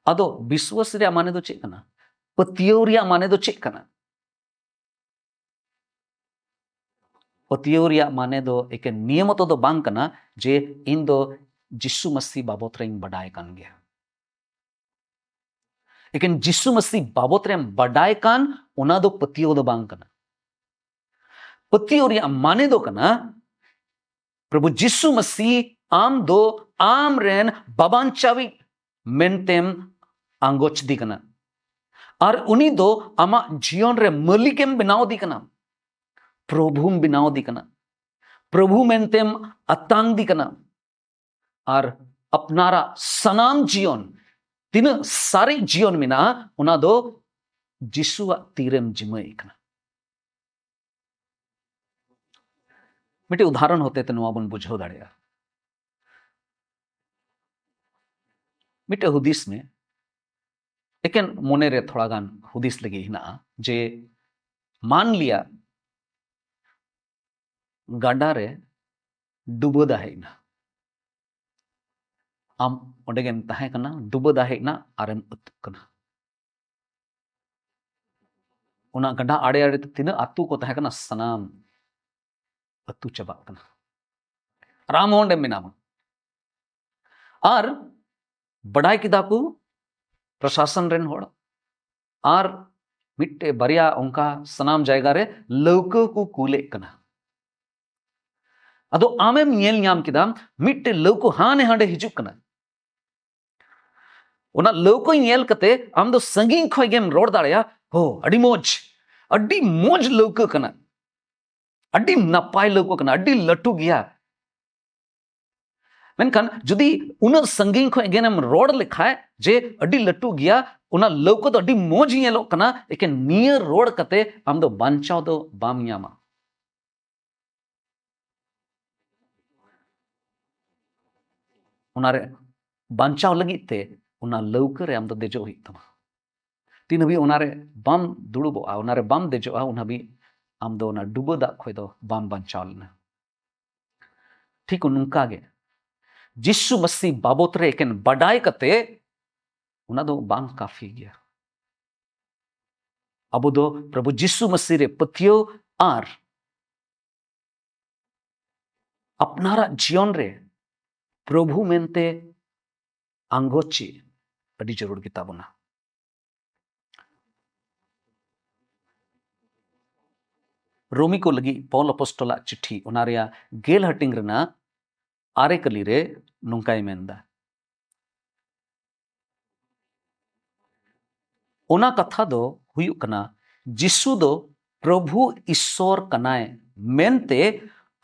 ᱟᱫᱚ ᱵᱤᱥᱣᱟᱹᱥ ᱨᱮᱭᱟᱜ ᱢᱟᱱᱮ ᱫᱚ ᱪᱮᱫ ᱠᱟᱱᱟ? ᱯᱟᱹᱛᱭᱟᱹᱣ ᱨᱮᱭᱟᱜ ᱢᱟᱱᱮ ᱫᱚ ᱪᱮᱫ ᱠᱟᱱᱟ? ᱯᱟᱹᱛᱭᱟᱹᱣ ᱨᱮᱭᱟᱜ ᱢᱟᱱᱮ ᱫᱚ ᱮᱠᱮᱱ ᱱᱤᱭᱟᱹ ᱢᱚᱛᱚ ᱫᱚ ᱵᱟᱝ ᱠᱟᱱᱟ ᱡᱮ ᱤᱧ ᱫᱚ ᱡᱤᱥᱩ ᱢᱟᱹᱥᱤ ᱵᱟᱵᱚᱛ ᱨᱮᱧ ᱵᱟᱰᱟᱭ ᱠᱟᱱ ᱜᱮᱭᱟ᱾ ᱮᱠᱮᱱ ᱡᱤᱥᱩ ᱢᱟᱹᱥᱤ ᱵᱟᱵᱚᱛ ᱨᱮᱢ ᱵᱟᱰᱟᱭ ᱠᱟᱱ, ᱚᱱᱟ ᱫᱚ ᱯᱟᱹᱛᱭᱟᱹᱣ ᱫᱚ ᱵᱟᱝ ᱠᱟᱱᱟ᱾ ᱯᱟᱹᱛᱭᱟᱹᱣ ᱨᱮᱭᱟᱜ ᱢᱟᱱᱮ ᱫᱚ ᱠᱟᱱᱟ, ᱯᱨᱚᱵᱷᱩ ᱡᱤᱥᱩ ᱢᱟᱹᱥᱤ ᱟᱢ ᱫᱚ ᱟᱢ ᱨᱮᱱ ᱵᱟᱵᱟᱧᱪᱟᱣᱤᱡ ᱢᱮᱱᱛᱮᱢ ᱟᱸᱜᱚᱪ ᱫᱤ ᱠᱟᱱᱟ᱾ ᱟᱨ ᱩᱱᱤ ᱫᱚ ᱟᱢᱟᱜ ᱡᱤᱭᱚᱱ ᱨᱮ ᱢᱟᱹᱞᱤᱠᱮᱢ ᱵᱮᱱᱟᱣ ᱫᱤ ᱠᱟᱱᱟ, ᱯᱨᱚᱵᱷᱩᱢ ᱵᱮᱱᱟᱣ ᱫᱤ ᱠᱟᱱᱟ, ᱯᱨᱚᱵᱷᱩ ᱢᱮᱱᱛᱮᱢ ᱟᱛᱟᱝ ᱫᱤ ᱠᱟᱱᱟ᱾ ᱟᱨ ᱟᱯᱱᱟᱨᱟᱜ ᱥᱟᱱᱟᱢ ᱡᱤᱭᱚᱱ, ᱛᱤᱱᱟᱹᱜ ᱥᱟᱨᱮᱡ ᱡᱤᱭᱚᱱ ᱢᱮᱱᱟᱜᱼᱟ, ᱚᱱᱟ ᱫᱚ ᱡᱤᱥᱩᱣᱟᱜ ᱛᱤᱨᱮᱢ ᱡᱤᱢᱟᱹᱭᱮᱫ ᱠᱟᱱᱟ᱾ ᱢᱤᱫᱴᱮᱡ ᱩᱫᱟᱦᱚᱨᱚᱱ ᱦᱚᱛᱮ ᱛᱮ ᱱᱚᱣᱟ ᱵᱚᱱ ᱵᱩᱡᱷᱟᱹᱣ ᱫᱟᱲᱮᱭᱟᱜᱼᱟ᱾ ᱢᱤᱫᱴᱮᱡ ᱦᱩᱫᱤᱥ ᱢᱮ, ᱮᱠᱮᱱ ᱢᱚᱱᱮ ᱨᱮ ᱛᱷᱚᱲᱟ ᱜᱟᱱ ᱦᱩᱫᱤᱥ ᱞᱟᱹᱜᱤᱫ ᱦᱮᱱᱟᱜᱼᱟ ᱡᱮ ᱢᱟᱱ ᱞᱤᱭᱟ ᱜᱟᱰᱟ ᱨᱮ ᱰᱩᱵᱟᱹ ᱫᱟᱜ ᱦᱮᱡ ᱮᱱᱟ᱾ ᱟᱢ ᱚᱸᱰᱮ ᱜᱮᱢ ᱛᱟᱦᱮᱸ ᱠᱟᱱᱟ, ᱰᱩᱵᱟᱹ ᱫᱟᱜ ᱦᱮᱡ ᱮᱱᱟ ᱟᱨᱮᱢ ᱟᱹᱛᱩᱜ ᱠᱟᱱᱟ᱾ ᱚᱱᱟ ᱜᱟᱰᱟ ᱟᱲᱮ ᱟᱲᱮ ᱛᱮ ᱛᱤᱱᱟᱹᱜ ᱟᱹᱛᱩ ᱠᱚ ᱛᱟᱦᱮᱸ ᱠᱟᱱᱟ, ᱥᱟᱱᱟᱢ ᱟᱹᱛᱩ ᱪᱟᱵᱟᱜ ᱠᱟᱱᱟ᱾ ᱟᱨ ᱟᱢ ᱦᱚᱸ ᱚᱸᱰᱮ ᱢᱮᱱᱟᱢᱟ᱾ ᱟᱨ ᱵᱟᱰᱟᱭ ᱠᱮᱫᱟ ᱠᱚ ᱯᱨᱚᱥᱟᱥᱚᱱ ᱨᱮᱱ ᱦᱚᱲ, ᱟᱨ ᱢᱤᱫᱴᱮᱡ ᱵᱟᱨᱭᱟ ᱚᱱᱠᱟ ᱥᱟᱱᱟᱢ ᱡᱟᱭᱜᱟ ᱨᱮ ᱞᱟᱹᱣᱠᱟᱹ ᱠᱚ ᱠᱩᱞᱮᱫ ᱠᱟᱱᱟ᱾ ᱟᱫᱚ ᱟᱢᱮᱢ ᱧᱮᱞ ᱧᱟᱢ ᱠᱮᱫᱟᱢ, ᱢᱤᱫᱴᱮᱡ ᱞᱟᱹᱣᱠᱟᱹ ᱦᱟᱱᱮ ᱦᱟᱸᱰᱮ ᱦᱤᱡᱩᱜ ᱠᱟᱱᱟ᱾ ᱚᱱᱟ ᱞᱟᱹᱣᱠᱟᱹ ᱧᱮᱞ ᱠᱟᱛᱮ ᱟᱢ ᱫᱚ ᱥᱟᱺᱜᱤᱧ ᱠᱷᱚᱱ ᱜᱮᱢ ᱨᱚᱲ ᱫᱟᱲᱮᱭᱟᱜᱼᱟ, "ᱦᱳ, ᱟᱹᱰᱤ ᱢᱚᱡᱽ, ᱟᱹᱰᱤ ᱢᱚᱡᱽ ᱞᱟᱹᱣᱠᱟᱹ ᱠᱟᱱᱟ, ᱟᱹᱰᱤ ᱱᱟᱯᱟᱭ ᱞᱟᱹᱣᱠᱟᱹ ᱠᱟᱱᱟ, ᱟᱹᱰᱤ ᱞᱟᱹᱴᱩ ᱜᱮᱭᱟ᱾" ᱢᱮᱱᱠᱷᱟᱱ ᱡᱩᱫᱤ ᱩᱱᱟᱹᱜ ᱥᱟᱺᱜᱤᱧ ᱠᱷᱚᱱ ᱜᱮᱢ ᱨᱚᱲ ᱞᱮᱠᱷᱟᱡ ᱡᱮ ᱟᱹᱰᱤ ᱞᱟᱹᱴᱩ ᱜᱮᱭᱟ, ᱚᱱᱟ ᱞᱟᱹᱣᱠᱟᱹ ᱫᱚ ᱟᱹᱰᱤ ᱢᱚᱡᱽ ᱧᱮᱞᱚᱜ ᱠᱟᱱᱟ, ᱮᱠᱮᱱ ᱱᱤᱭᱟᱹ ᱨᱚᱲ ᱠᱟᱛᱮ ᱟᱢ ᱫᱚ ᱵᱟᱧᱪᱟᱣ ᱫᱚ ᱵᱟᱢ ᱧᱟᱢᱟ᱾ ᱚᱱᱟᱨᱮ ᱵᱟᱧᱪᱟᱣ ᱞᱟᱹᱜᱤᱫ ᱛᱮ ᱚᱱᱟ ᱞᱟᱹᱣᱠᱟᱹ ᱨᱮ ᱟᱢ ᱫᱚ ᱫᱮᱡᱚᱜ ᱦᱩᱭᱩᱜ ᱛᱟᱢᱟ᱾ ᱛᱤᱱ ᱦᱟᱹᱵᱤᱡ ᱚᱱᱟᱨᱮ ᱵᱟᱢ ᱫᱩᱲᱩᱵᱚᱜᱼᱟ, ᱚᱱᱟᱨᱮ ᱵᱟᱢ ᱫᱮᱡᱚᱜᱼᱟ, ᱩᱱ ᱦᱟᱹᱵᱤᱡ ᱟᱢ ᱫᱚ ᱚᱱᱟ ᱰᱩᱵᱟᱹ ᱫᱟᱜ ᱠᱷᱚᱱ ᱫᱚ ᱵᱟᱢ ᱵᱟᱧᱪᱟᱣ ᱞᱮᱱᱟ᱾ ᱴᱷᱤᱠ ᱱᱚᱝᱠᱟ ᱜᱮ ᱡᱤᱥᱩ ᱢᱟᱹᱥᱤ ᱵᱟᱵᱚᱛ ᱨᱮ ᱮᱠᱮᱱ ᱵᱟᱰᱟᱭ ᱠᱟᱛᱮ ᱚᱱᱟ ᱫᱚ ᱵᱟᱝ ᱠᱟᱯᱷᱤ ᱜᱮᱭᱟ᱾ ᱟᱵᱚ ᱫᱚ ᱯᱨᱚᱵᱷᱩ ᱡᱤᱥᱩ ᱢᱟᱹᱥᱤ ᱨᱮ ᱯᱟᱹᱛᱭᱟᱹᱣ ᱟᱨ ᱟᱯᱱᱟᱨᱟᱜ ᱡᱤᱭᱚᱱ ᱨᱮ ᱯᱨᱚᱵᱷᱩ ᱢᱮᱱᱛᱮ ᱟᱸᱜᱚᱪ ᱪᱮᱫ ᱟᱹᱰᱤ ᱡᱟᱹᱨᱩᱲ ᱜᱮᱛᱟ ᱵᱚᱱᱟ᱾ ᱨᱳᱢᱤ ᱠᱚ ᱞᱟᱹᱜᱤᱫ ᱯᱚᱞ ᱟᱯᱚᱥᱴᱚᱞᱟᱜ ᱪᱤᱴᱷᱤ, ᱚᱱᱟ ᱨᱮᱭᱟᱜ ᱜᱮᱞ ᱦᱟᱹᱴᱤᱧ ᱨᱮᱱᱟᱜ ᱟᱨᱮ ᱠᱟᱹᱞᱤ ᱨᱮ ᱱᱚᱝᱠᱟᱭ ᱢᱮᱱᱫᱟ᱾ ᱚᱱᱟ ᱠᱟᱛᱷᱟ ᱫᱚ ᱦᱩᱭᱩᱜ ᱠᱟᱱᱟ, ᱡᱤᱥᱩ ᱫᱚ ᱯᱨᱚᱵᱷᱩ ᱤᱥᱥᱚᱨ ᱠᱟᱱᱟᱭ ᱢᱮᱱᱛᱮ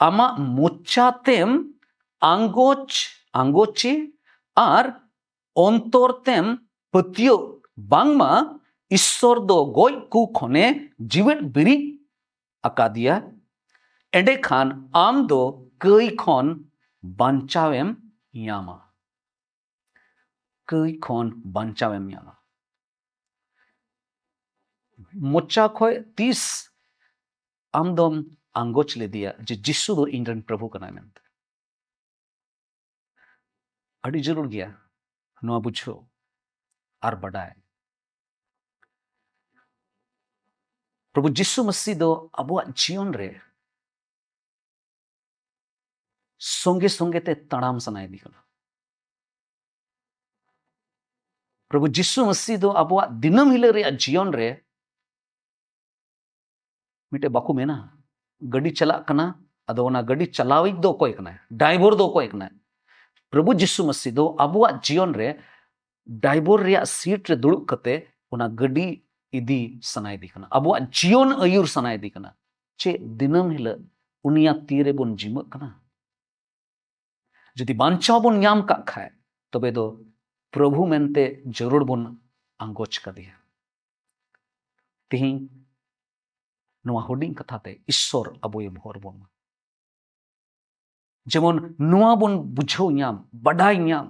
ᱟᱢᱟᱜ ᱢᱚᱪᱟ ᱛᱮᱢ ᱟᱸᱜᱚᱪ, ᱟᱸᱜᱚᱪᱮ ᱟᱨ ᱚᱱᱛᱚᱨ ᱛᱮᱢ ᱯᱟᱹᱛᱭᱟᱹᱣ ᱵᱟᱝᱢᱟ ᱤᱥᱥᱚᱨ ᱫᱚ ᱜᱚᱡ ᱠᱚ ᱠᱷᱚᱱᱮ ᱡᱤᱣᱮᱫ ᱵᱮᱨᱮᱫ ᱟᱠᱟᱫᱮᱭᱟ, ᱮᱸᱰᱮᱠᱷᱟᱱ ᱟᱢ ᱫᱚ ᱠᱟᱹᱭ ᱠᱷᱚᱱ ᱵᱟᱧᱪᱟᱣᱮᱢ ᱧᱟᱢᱟ᱾ ᱠᱟᱹᱭ ᱠᱷᱚᱱ ᱵᱟᱧᱪᱟᱣᱮᱢ ᱧᱟᱢᱟ᱾ ᱢᱚᱪᱟ ᱠᱷᱚᱡ ᱛᱤᱥ ᱟᱢ ᱫᱚᱢ ᱟᱸᱜᱚᱪ ᱞᱮᱫᱮᱭᱟ ᱡᱮ ᱡᱤᱥᱩ ᱫᱚ ᱤᱧ ᱨᱮᱱ ᱯᱨᱚᱵᱷᱩ ᱠᱟᱱᱟᱭ ᱢᱮᱱᱛᱮ? ᱟᱹᱰᱤ ᱡᱟᱹᱨᱩᱲ ᱜᱮᱭᱟ ᱱᱚᱣᱟ ᱵᱩᱡᱷᱟᱹᱣ ᱟᱨ ᱵᱟᱰᱟᱭ᱾ ᱯᱨᱚᱵᱷᱩ ᱡᱤᱥᱩ ᱢᱟᱹᱥᱤ ᱫᱚ ᱟᱵᱚᱣᱟᱜ ᱡᱤᱭᱚᱱ ᱨᱮ ᱥᱚᱸᱜᱮ ᱥᱚᱸᱜᱮ ᱛᱮ ᱛᱟᱲᱟᱢ ᱥᱟᱱᱟᱭᱮᱫᱤ ᱠᱟᱱᱟ᱾ ᱯᱨᱚᱵᱷᱩ ᱡᱤᱥᱩ ᱢᱟᱹᱥᱤ ᱫᱚ ᱟᱵᱚᱣᱟᱜ ᱫᱤᱱᱟᱹᱢ ᱦᱤᱞᱳᱜ ᱨᱮᱭᱟᱜ ᱡᱤᱭᱚᱱ ᱨᱮ ᱢᱤᱫᱴᱮᱡ ᱵᱟᱠᱚ ᱢᱮᱱᱟ, ᱜᱟᱹᱰᱤ ᱪᱟᱞᱟᱜ ᱠᱟᱱᱟ, ᱟᱫᱚ ᱚᱱᱟ ᱜᱟᱹᱰᱤ ᱪᱟᱞᱟᱣᱤᱡ ᱫᱚ ᱚᱠᱚᱭ ᱠᱟᱱᱟᱭ? ᱰᱟᱭᱵᱚᱨ ᱫᱚ ᱚᱠᱚᱭ ᱠᱟᱱᱟᱭ? ᱯᱨᱚᱵᱷᱩ ᱡᱤᱥᱩ ᱢᱟᱥᱤ ᱫᱚ ᱟᱵᱚᱣᱟᱜ ᱡᱤᱭᱚᱱ ᱨᱮ ᱰᱟᱭᱵᱚᱨ ᱨᱮᱭᱟᱜ ᱥᱤᱴ ᱨᱮ ᱫᱩᱲᱩᱵ ᱠᱟᱛᱮ ᱚᱱᱟ ᱜᱟᱹᱰᱤ ᱤᱫᱤ ᱥᱟᱱᱟᱭᱮᱫᱮ ᱠᱟᱱᱟ, ᱟᱵᱚᱣᱟᱜ ᱡᱤᱭᱚᱱ ᱟᱹᱭᱩᱨ ᱥᱟᱱᱟᱭᱮᱫᱮ ᱠᱟᱱᱟ᱾ ᱪᱮᱫ ᱫᱤᱱᱟᱹᱢ ᱦᱤᱞᱳᱜ ᱩᱱᱤᱭᱟᱜ ᱛᱤ ᱨᱮᱵᱚᱱ ᱡᱤᱢᱟᱹᱜ ᱠᱟᱱᱟ? ᱡᱩᱫᱤ ᱵᱟᱧᱪᱟᱣ ᱵᱚᱱ ᱧᱟᱢ ᱠᱟᱜ ᱠᱷᱟᱡ, ᱛᱚᱵᱮ ᱫᱚ ᱯᱨᱚᱵᱷᱩ ᱢᱮᱱᱛᱮ ᱡᱟᱹᱨᱩᱲ ᱵᱚᱱ ᱟᱸᱜᱚᱪ ᱠᱟᱫᱮᱭᱟ᱾ ᱛᱮᱦᱮᱧ ᱱᱚᱣᱟ ᱦᱩᱰᱤᱧ ᱠᱟᱛᱷᱟ ᱛᱮ ᱤᱥᱥᱚᱨ ᱟᱵᱚᱭ ᱵᱷᱚᱨ ᱵᱚᱱ ᱢᱟ᱾ ᱡᱮᱢᱚᱱ ᱱᱚᱣᱟ ᱵᱚᱱ ᱵᱩᱡᱷᱟᱹᱣ ᱧᱟᱢ, ᱵᱟᱰᱟᱭ ᱧᱟᱢ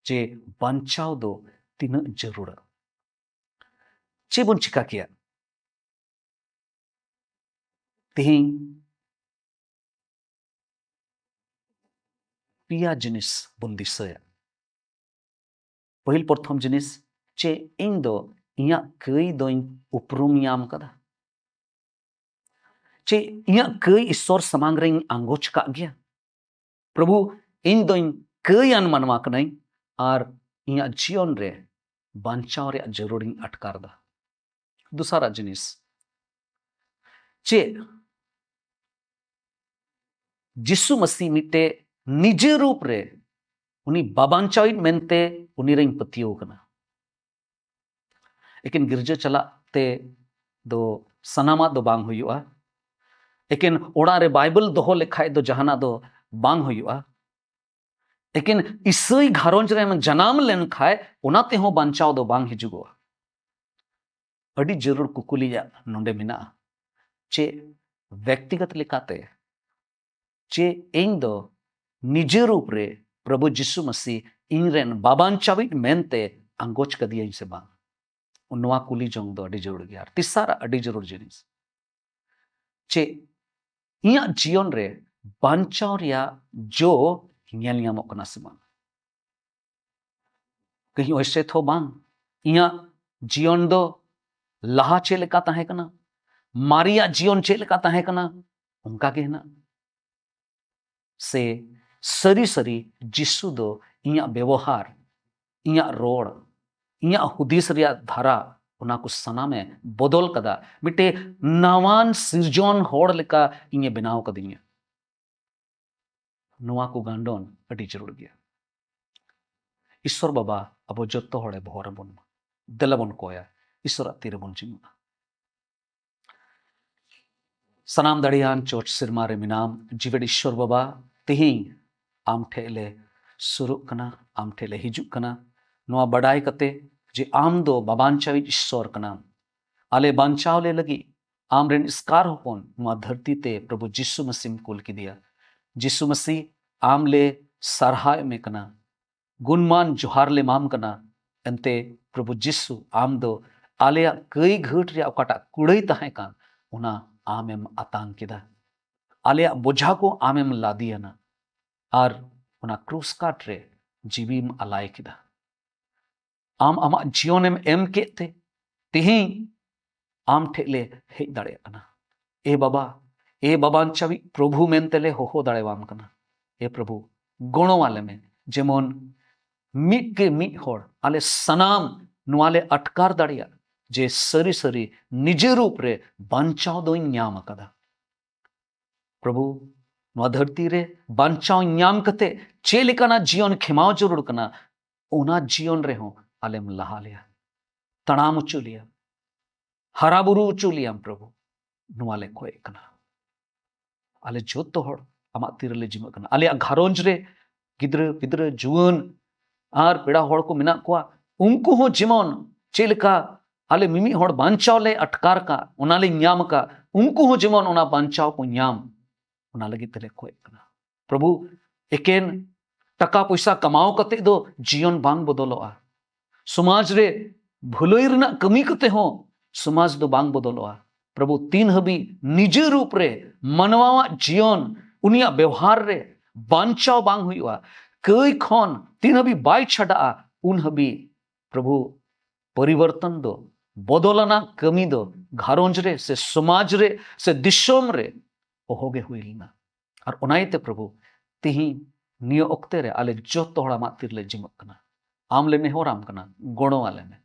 ᱡᱮ ᱵᱟᱧᱪᱟᱣ ᱫᱚ ᱛᱤᱱᱟᱹᱜ ᱡᱟᱹᱨᱩᱲᱟ᱾ ᱪᱮᱫ ᱵᱚᱱ ᱪᱤᱠᱟ ᱠᱮᱭᱟ? ᱛᱮᱦᱮᱧ ᱯᱮᱭᱟ ᱡᱤᱱᱤᱥ ᱵᱚᱱ ᱫᱤᱥᱟᱹᱭᱟ᱾ ᱯᱟᱹᱦᱤᱞ ᱯᱨᱚᱛᱷᱚᱢ ᱡᱤᱱᱤᱥ, ᱪᱮ ᱤᱧ ᱫᱚ ᱤᱧᱟᱹᱜ ᱠᱟᱹᱭ ᱫᱚᱧ ᱩᱯᱨᱩᱢ ᱧᱟᱢ ᱠᱟᱫᱟ? ᱪᱮ ᱤᱧᱟᱹᱜ ᱠᱟᱹᱭ ᱤᱥᱥᱚᱨ ᱥᱟᱢᱟᱝ ᱨᱮᱧ ᱟᱸᱜᱚᱪ ᱠᱟᱜ ᱜᱮᱭᱟ? ᱯᱨᱚᱵᱷᱩ, ᱤᱧ ᱫᱚᱧ ᱠᱟᱹᱭᱟᱱ ᱢᱟᱱᱣᱟ ᱠᱟᱹᱱᱟᱹᱧ ᱟᱨ ᱤᱧᱟᱹᱜ ᱡᱤᱭᱚᱱ ᱨᱮ ᱵᱟᱧᱪᱟᱣ ᱨᱮᱭᱟᱜ ᱡᱟᱹᱨᱩᱲᱤᱧ ᱟᱴᱠᱟᱨ ᱫᱟ᱾ ᱫᱚᱥᱟᱨᱟᱜ ᱡᱤᱱᱤᱥ, ᱪᱮᱫ ᱡᱤᱥᱩ ᱢᱟᱹᱥᱤ ᱢᱤᱫᱴᱮᱡ ᱱᱤᱡᱮ ᱨᱩᱯ ᱨᱮ ᱩᱱᱤ ᱵᱟᱵᱟᱧᱪᱟᱣᱤᱡ ᱢᱮᱱᱛᱮ ᱩᱱᱤ ᱨᱮᱧ ᱯᱟᱹᱛᱭᱟᱹᱣ ᱠᱟᱱᱟ? ᱮᱠᱮᱱ ᱜᱤᱨᱡᱟᱹ ᱪᱟᱞᱟᱜ ᱛᱮ ᱫᱚ ᱥᱟᱱᱟᱢᱟᱜ ᱫᱚ ᱵᱟᱝ ᱦᱩᱭᱩᱜᱼᱟ᱾ ᱮᱠᱮᱱ ᱚᱲᱟᱜ ᱨᱮ ᱵᱟᱭᱵᱮᱞ ᱫᱚᱦᱚ ᱞᱮᱠᱷᱟᱡ ᱫᱚ ᱡᱟᱦᱟᱱᱟᱜ ᱫᱚ ᱵᱟᱝ ᱦᱩᱭᱩᱜᱼᱟ᱾ ᱮᱠᱮᱱ ᱤᱥᱟᱹᱭ ᱜᱷᱟᱨᱚᱸᱡᱽ ᱨᱮᱢ ᱡᱟᱱᱟᱢ ᱞᱮᱱ ᱠᱷᱟᱡ ᱚᱱᱟ ᱛᱮᱦᱚᱸ ᱵᱟᱧᱪᱟᱣ ᱫᱚ ᱵᱟᱝ ᱦᱤᱡᱩᱜᱚᱜᱼᱟ᱾ ᱟᱹᱰᱤ ᱡᱟᱹᱨᱩᱲ ᱠᱩᱠᱞᱤᱭᱟᱜ ᱱᱚᱰᱮ ᱢᱮᱱᱟᱜᱼᱟ᱾ ᱪᱮ ᱵᱮᱠᱛᱤᱜᱚᱛ ᱞᱮᱠᱟᱛᱮ, ᱪᱮ ᱤᱧ ᱫᱚ ᱱᱤᱡᱮ ᱨᱩᱯ ᱨᱮ ᱯᱨᱚᱵᱷᱩ ᱡᱤᱥᱩ ᱢᱟᱹᱥᱤ ᱤᱧ ᱨᱮᱱ ᱵᱟᱵᱟᱧᱪᱟᱣᱤᱡ ᱢᱮᱱᱛᱮ ᱟᱸᱜᱚᱪ ᱠᱟᱫᱮᱭᱟᱹᱧ ᱥᱮ ᱵᱟᱝ? ᱱᱚᱣᱟ ᱠᱩᱞᱤ ᱡᱚᱝ ᱫᱚ ᱟᱹᱰᱤ ᱡᱟᱹᱨᱩᱲ ᱜᱮᱭᱟ᱾ ᱟᱨ ᱛᱮᱥᱟᱨ ᱟᱹᱰᱤ ᱡᱟᱹᱨᱩᱲ ᱡᱤᱱᱤᱥ, ᱪᱮ ᱤᱧᱟᱹᱜ ᱡᱤᱭᱚᱱ ᱨᱮ ᱵᱟᱧᱪᱟᱣ ᱨᱮᱭᱟᱜ ᱡᱚ ᱧᱮᱞ ᱧᱟᱢᱚᱜ ᱠᱟᱱᱟ ᱥᱮ ᱵᱟᱝ? ᱠᱟᱹᱦᱤ ᱚᱭᱥᱮ ᱛᱷᱚ ᱵᱟᱝ᱾ ᱤᱧᱟᱹᱜ ᱡᱤᱭᱚᱱ ᱫᱚ ᱞᱟᱦᱟ ᱪᱮᱫ ᱞᱮᱠᱟ ᱛᱟᱦᱮᱸ ᱠᱟᱱᱟ, ᱢᱟᱨᱮᱭᱟᱜ ᱡᱤᱭᱚᱱ ᱪᱮᱫ ᱞᱮᱠᱟ ᱛᱟᱦᱮᱸ ᱠᱟᱱᱟ, ᱚᱱᱠᱟ ᱜᱮ ᱦᱮᱱᱟᱜ᱾ ᱥᱮ ᱥᱟᱹᱨᱤ ᱥᱟᱹᱨᱤ ᱡᱤᱥᱩ ᱫᱚ ᱤᱧᱟᱹᱜ ᱵᱮᱵᱚᱦᱟᱨ, ᱤᱧᱟᱹᱜ ᱨᱚᱲ, ᱤᱧᱟᱹᱜ ᱦᱩᱫᱤᱥ ᱨᱮᱭᱟᱜ ᱫᱷᱟᱨᱟ, ᱚᱱᱟ ᱠᱚ ᱥᱟᱱᱟᱢᱮ ᱵᱚᱫᱚᱞ ᱠᱟᱫᱟ᱾ ᱢᱤᱫᱴᱮᱡ ᱱᱟᱣᱟᱱ ᱥᱤᱨᱡᱚᱱ ᱦᱚᱲ ᱞᱮᱠᱟ ᱤᱧᱮ ᱵᱮᱱᱟᱣ ᱠᱟᱫᱤᱧᱟ᱾ ᱱᱚᱣᱟ ᱠᱚ ᱜᱟᱱᱰᱚᱱ ᱟᱹᱰᱤ ᱡᱟᱹᱨᱩᱲ ᱜᱮᱭᱟ᱾ ᱤᱥᱥᱚᱨ ᱵᱟᱵᱟ ᱟᱵᱚ ᱡᱚᱛᱚ ᱦᱚᱲᱮ ᱵᱚᱦᱚᱨ ᱟᱵᱚᱱ ᱢᱟ᱾ ᱫᱮᱞᱟ ᱵᱚᱱ ᱠᱚᱭᱟ, ᱤᱥᱥᱚᱨᱟᱜ ᱛᱤ ᱨᱮᱵᱚᱱ ᱡᱤᱢᱟᱹᱜᱼᱟ᱾ ᱥᱟᱱᱟᱢ ᱫᱟᱲᱮᱭᱟᱱ ᱪᱚᱴ ᱥᱮᱨᱢᱟ ᱨᱮ ᱢᱮᱱᱟᱢ, ᱡᱤᱣᱮᱫ ᱤᱥᱥᱚᱨ ᱵᱟᱵᱟ, ᱛᱮᱦᱮᱧ ᱟᱢ ᱴᱷᱮᱡ ᱞᱮ ᱥᱩᱨᱩᱜ ᱠᱟᱱᱟ, ᱟᱢ ᱴᱷᱮᱡ ᱞᱮ ᱦᱤᱡᱩᱜ ᱠᱟᱱᱟ, ᱱᱚᱣᱟ ᱵᱟᱰᱟᱭ ᱠᱟᱛᱮ ᱡᱮ ᱟᱢ ᱫᱚ ᱵᱟᱵᱟᱧᱪᱟᱣᱤᱡ ᱤᱥᱥᱚᱨ ᱠᱟᱱᱟᱢ᱾ ᱟᱞᱮ ᱵᱟᱧᱪᱟᱣ ᱞᱮ ᱞᱟᱹᱜᱤᱫ ᱟᱢ ᱨᱮᱱ ᱮᱥᱠᱟᱨ ᱦᱚᱯᱚᱱ ᱱᱚᱣᱟ ᱫᱷᱟᱹᱨᱛᱤ ᱛᱮ ᱯᱨᱚᱵᱷᱩ ᱡᱤᱥᱩ ᱢᱟᱹᱥᱤᱢ ᱠᱩᱞ ᱠᱮᱫᱮᱭᱟ᱾ ᱡᱤᱥᱩ ᱢᱟᱹᱥᱤ, ᱟᱢ ᱞᱮ ᱥᱟᱨᱦᱟᱣ ᱮᱫ ᱢᱮ ᱠᱟᱱᱟ, ᱜᱩᱱᱢᱟᱱ ᱡᱚᱦᱟᱨ ᱞᱮ ᱮᱢᱟᱢ ᱠᱟᱱᱟ᱾ ᱮᱱᱛᱮ ᱯᱨᱚᱵᱷᱩ ᱡᱤᱥᱩ, ᱟᱢ ᱫᱚ ᱟᱞᱮᱭᱟᱜ ᱠᱟᱹᱭ ᱜᱷᱟᱹᱴ ᱨᱮᱭᱟᱜ ᱚᱠᱟᱴᱟᱜ ᱠᱩᱲᱟᱹᱭ ᱛᱟᱦᱮᱸ ᱠᱟᱱ, ᱚᱱᱟ ᱟᱢᱮᱢ ᱟᱛᱟᱝ ᱠᱮᱫᱟ᱾ ᱟᱞᱮᱭᱟᱜ ᱵᱚᱡᱷᱟ ᱠᱚ ᱟᱢᱮᱢ ᱞᱟᱫᱮᱭᱟᱱᱟ ᱟᱨ ᱚᱱᱟ ᱠᱨᱩᱥ ᱠᱟᱴ ᱨᱮ ᱡᱤᱣᱤᱢ ᱟᱞᱟᱭ ᱠᱮᱫᱟ᱾ ᱟᱢ ᱟᱢᱟᱜ ᱡᱤᱭᱚᱱᱮᱢ ᱮᱢ ᱠᱮᱫ ᱛᱮ ᱛᱮᱦᱮᱧ ᱟᱢ ᱴᱷᱮᱡ ᱞᱮ ᱦᱮᱡ ᱫᱟᱲᱮᱭᱟᱜ ᱠᱟᱱᱟ᱾ ᱮ ᱵᱟᱵᱟ, ᱮ ᱵᱟᱵᱟᱧᱪᱟᱣᱤᱡ ᱯᱨᱚᱵᱷᱩ ᱢᱮᱱᱛᱮ ᱞᱮ ᱦᱚᱦᱚ ᱫᱟᱲᱮᱣᱟᱢ ᱠᱟᱱᱟ᱾ ᱮ ᱯᱨᱚᱵᱷᱩ, ᱜᱚᱲᱚ ᱟᱞᱮ ᱢᱮ, ᱡᱮᱢᱚᱱ ᱢᱤᱫ ᱜᱮ ᱢᱤᱫ ᱦᱚᱲ ᱟᱞᱮ ᱥᱟᱱᱟᱢ ᱱᱚᱣᱟ ᱞᱮ ᱟᱴᱠᱟᱨ ᱫᱟᱲᱮᱭᱟᱜ ᱡᱮ ᱥᱟᱹᱨᱤ ᱥᱟᱹᱨᱤ ᱱᱤᱡᱮ ᱨᱩᱯ ᱨᱮ ᱵᱟᱧᱪᱟᱣ ᱫᱚᱧ ᱧᱟᱢ ᱟᱠᱟᱫᱟ᱾ ᱯᱨᱚᱵᱷᱩ, ᱱᱚᱣᱟ ᱫᱷᱟᱹᱨᱛᱤ ᱨᱮ ᱵᱟᱧᱪᱟᱣ ᱧᱟᱢ ᱠᱟᱛᱮ ᱪᱮᱫ ᱞᱮᱠᱟᱱᱟᱜ ᱡᱤᱭᱚᱱ ᱠᱷᱮᱢᱟᱣ ᱡᱟᱹᱨᱩᱲ ᱠᱟᱱᱟ, ᱚᱱᱟ ᱡᱤᱭᱚᱱ ᱨᱮᱦᱚᱸ ᱟᱞᱮᱢ ᱞᱟᱦᱟ ᱞᱮᱭᱟ, ᱛᱟᱲᱟᱢ ᱦᱚᱪᱚ ᱞᱮᱭᱟ, ᱦᱟᱨᱟ ᱵᱩᱨᱩ ᱦᱚᱪᱚ ᱞᱮᱭᱟᱢ ᱯᱨᱚᱵᱷᱩ, ᱱᱚᱣᱟ ᱞᱮ ᱠᱚᱭᱮᱜ ᱠᱟᱱᱟ᱾ ᱟᱞᱮ ᱡᱚᱛᱚ ᱦᱚᱲ ᱟᱢᱟᱜ ᱛᱤ ᱨᱮᱞᱮ ᱡᱤᱢᱟᱹᱜ ᱠᱟᱱᱟ᱾ ᱟᱞᱮᱭᱟᱜ ᱜᱷᱟᱨᱚᱸᱡᱽ ᱨᱮ ᱜᱤᱫᱽᱨᱟᱹ ᱯᱤᱫᱽᱨᱟᱹ ᱡᱩᱣᱟᱹᱱ ᱟᱨ ᱯᱮᱲᱟ ᱦᱚᱲ ᱠᱚ ᱢᱮᱱᱟᱜ ᱠᱚᱣᱟ, ᱩᱱᱠᱩ ᱦᱚᱸ ᱡᱮᱢᱚᱱ ᱪᱮᱫ ᱞᱮᱠᱟ ᱟᱞᱮ ᱢᱤᱢᱤᱫ ᱦᱚᱲ ᱵᱟᱧᱪᱟᱣ ᱞᱮ ᱟᱴᱠᱟᱨ ᱠᱟᱜ, ᱚᱱᱟ ᱞᱮ ᱧᱟᱢ ᱠᱟᱜ, ᱩᱱᱠᱩ ᱦᱚᱸ ᱡᱮᱢᱚᱱ ᱚᱱᱟ ᱵᱟᱧᱪᱟᱣ ᱠᱚ ᱧᱟᱢ, ᱚᱱᱟ ᱞᱟᱹᱜᱤᱫ ᱛᱮᱞᱮ ᱠᱚᱭᱮᱜ ᱠᱟᱱᱟ᱾ ᱯᱨᱚᱵᱷᱩ, ᱮᱠᱮᱱ ᱴᱟᱠᱟ ᱯᱚᱭᱥᱟ ᱠᱟᱢᱟᱣ ᱠᱟᱛᱮ ᱫᱚ ᱡᱤᱭᱚᱱ ᱵᱟᱝ ᱵᱚᱫᱚᱞᱚᱜᱼᱟ᱾ ᱥᱚᱢᱟᱡᱽ ᱨᱮ ᱵᱷᱟᱹᱞᱟᱹᱭ ᱨᱮᱱᱟᱜ ᱠᱟᱹᱢᱤ ᱠᱟᱛᱮ ᱦᱚᱸ ᱥᱚᱢᱟᱡᱽ ᱫᱚ ᱵᱟᱝ ᱵᱚᱫᱚᱞᱚᱜᱼᱟ᱾ ᱯᱨᱚᱵᱷᱩ, ᱛᱤᱱ ᱦᱟᱹᱵᱤᱡ ᱱᱤᱡᱮ ᱨᱩᱯ ᱨᱮ ᱢᱟᱱᱣᱟᱣᱟᱜ ᱡᱤᱭᱚᱱ, ᱩᱱᱤᱭᱟᱜ ᱵᱮᱣᱦᱟᱨ ᱨᱮ ᱵᱟᱧᱪᱟᱣ ᱵᱟᱝ ᱦᱩᱭᱩᱜᱼᱟ, ᱠᱟᱹᱭ ᱠᱷᱚᱱ ᱛᱤᱱ ᱦᱟᱹᱵᱤᱡ ᱵᱟᱭ ᱪᱷᱟᱰᱟᱜᱼᱟ, ᱩᱱ ᱦᱟᱹᱵᱤᱡ ᱯᱨᱚᱵᱷᱩ, ᱯᱚᱨᱤᱵᱚᱨᱛᱚᱱ ᱫᱚ, ᱵᱚᱫᱚᱞ ᱟᱱᱟᱜ ᱠᱟᱹᱢᱤ ᱫᱚ ᱜᱷᱟᱨᱚᱸᱡᱽ ᱨᱮ ᱥᱮ ᱥᱚᱢᱟᱡᱽ ᱨᱮ ᱥᱮ ᱫᱤᱥᱚᱢ ᱨᱮ ᱚᱦᱚᱜᱮ ᱦᱩᱭ ᱞᱮᱱᱟ᱾ ᱟᱨ ᱚᱱᱟ ᱤᱭᱟᱹᱛᱮ ᱯᱨᱚᱵᱷᱩ, ᱛᱤᱦᱤᱧ ᱱᱤᱭᱟᱹ ᱚᱠᱛᱮ ᱨᱮ ᱟᱞᱮ ᱡᱚᱛᱚ ᱦᱚᱲ ᱟᱢᱟᱜ ᱛᱤᱨᱮᱞᱮ ᱡᱤᱢᱟᱹᱜ ᱠᱟᱱᱟ᱾ ᱟᱢ ᱞᱮ ᱱᱮᱦᱚᱨᱟᱢ ᱠᱟᱱᱟ, ᱜᱚᱲᱚ ᱟᱞᱮ ᱢᱮ᱾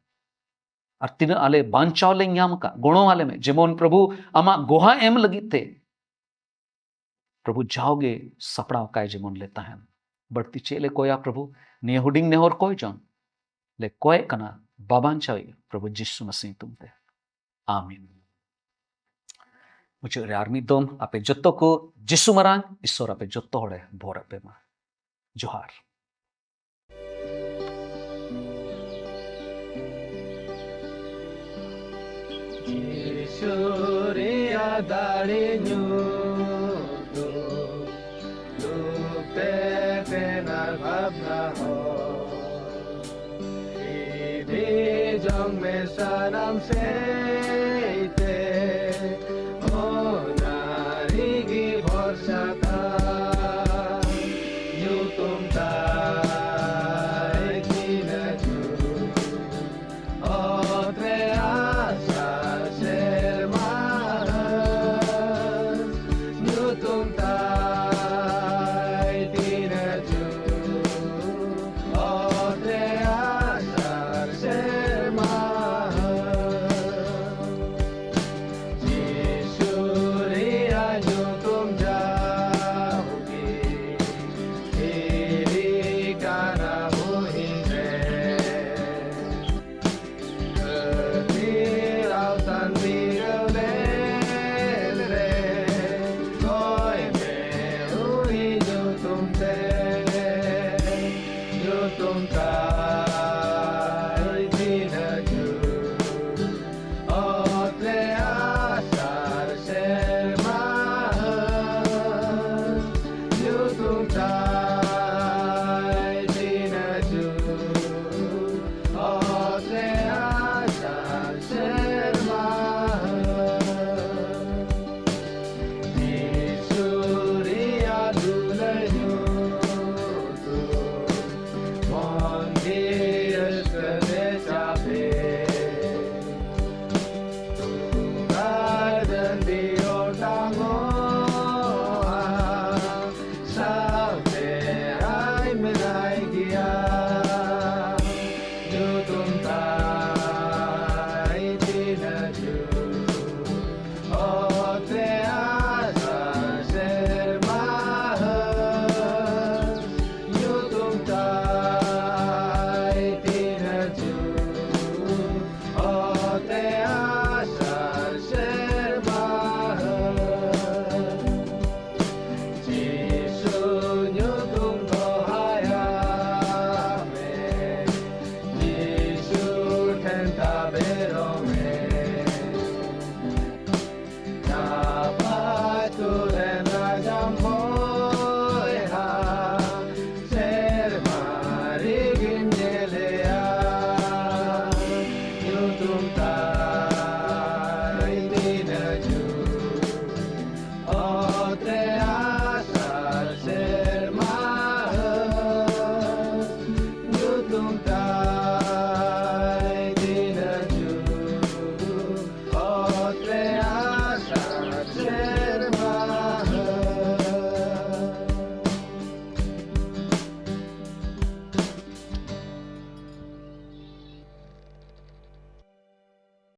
ᱟᱨ ᱛᱤᱱᱟᱹᱜ ᱟᱞᱮ ᱵᱟᱧᱪᱟᱣ ᱞᱮ ᱧᱟᱢ ᱟᱠᱟᱫ, ᱜᱚᱲᱚ ᱟᱞᱮ ᱢᱮ, ᱡᱮᱢᱚᱱ ᱯᱨᱚᱵᱷᱩ ᱟᱢᱟᱜ ᱜᱚᱦᱟ ᱮᱢ ᱞᱟᱹᱜᱤᱫ ᱛᱮ ᱯᱨᱚᱵᱷᱩ ᱡᱟᱣᱜᱮ ᱥᱟᱯᱲᱟᱣ ᱠᱟᱭ ᱡᱮᱢᱚᱱ ᱞᱮ ᱛᱟᱦᱮᱱ᱾ ᱵᱟᱹᱲᱛᱤ ᱪᱮᱫ ᱞᱮ ᱠᱚᱭᱟ ᱯᱨᱚᱵᱷᱩ? ᱱᱤᱭᱟᱹ ᱦᱩᱰᱤᱧ ᱱᱮᱦᱚᱨ ᱠᱚᱭ ᱡᱚᱝ ᱞᱮ ᱠᱚᱭᱮᱜ ᱠᱟᱱᱟ ᱵᱟᱵᱟᱧᱪᱟᱣᱤᱡ ᱯᱨᱚᱵᱷᱩ ᱡᱤᱥᱩ ᱢᱟᱥᱤ ᱧᱩᱛᱩᱢ ᱛᱮ, ᱟᱢᱤᱱ᱾ ᱢᱩᱪᱟᱹᱫ ᱨᱮ ᱟᱨ ᱢᱤᱫ ᱫᱚᱢ ᱟᱯᱮ ᱡᱚᱛᱚ ᱠᱚ ᱡᱤᱥᱩ ᱢᱟᱨᱟᱝ ᱤᱥᱥᱚᱨ ᱟᱯᱮ ᱡᱚᱛᱚ ᱦᱚᱲᱮ ᱵᱷᱚᱨ ᱟᱯᱮ ᱢᱟ᱾ ᱡᱚᱦᱟᱨ᱾ ᱡᱤᱥᱩ ᱨᱮᱭᱟᱜ ᱫᱟᱲᱮ ᱧᱩᱛᱩᱢ, ᱫᱩᱠ ᱛᱮ ᱛᱮᱱᱟᱨ ᱵᱷᱟᱵᱽᱱᱟ ᱦᱚᱸ, ᱤᱫᱤ ᱡᱚᱝ ᱢᱮ ᱥᱟᱱᱟᱢ ᱥᱮ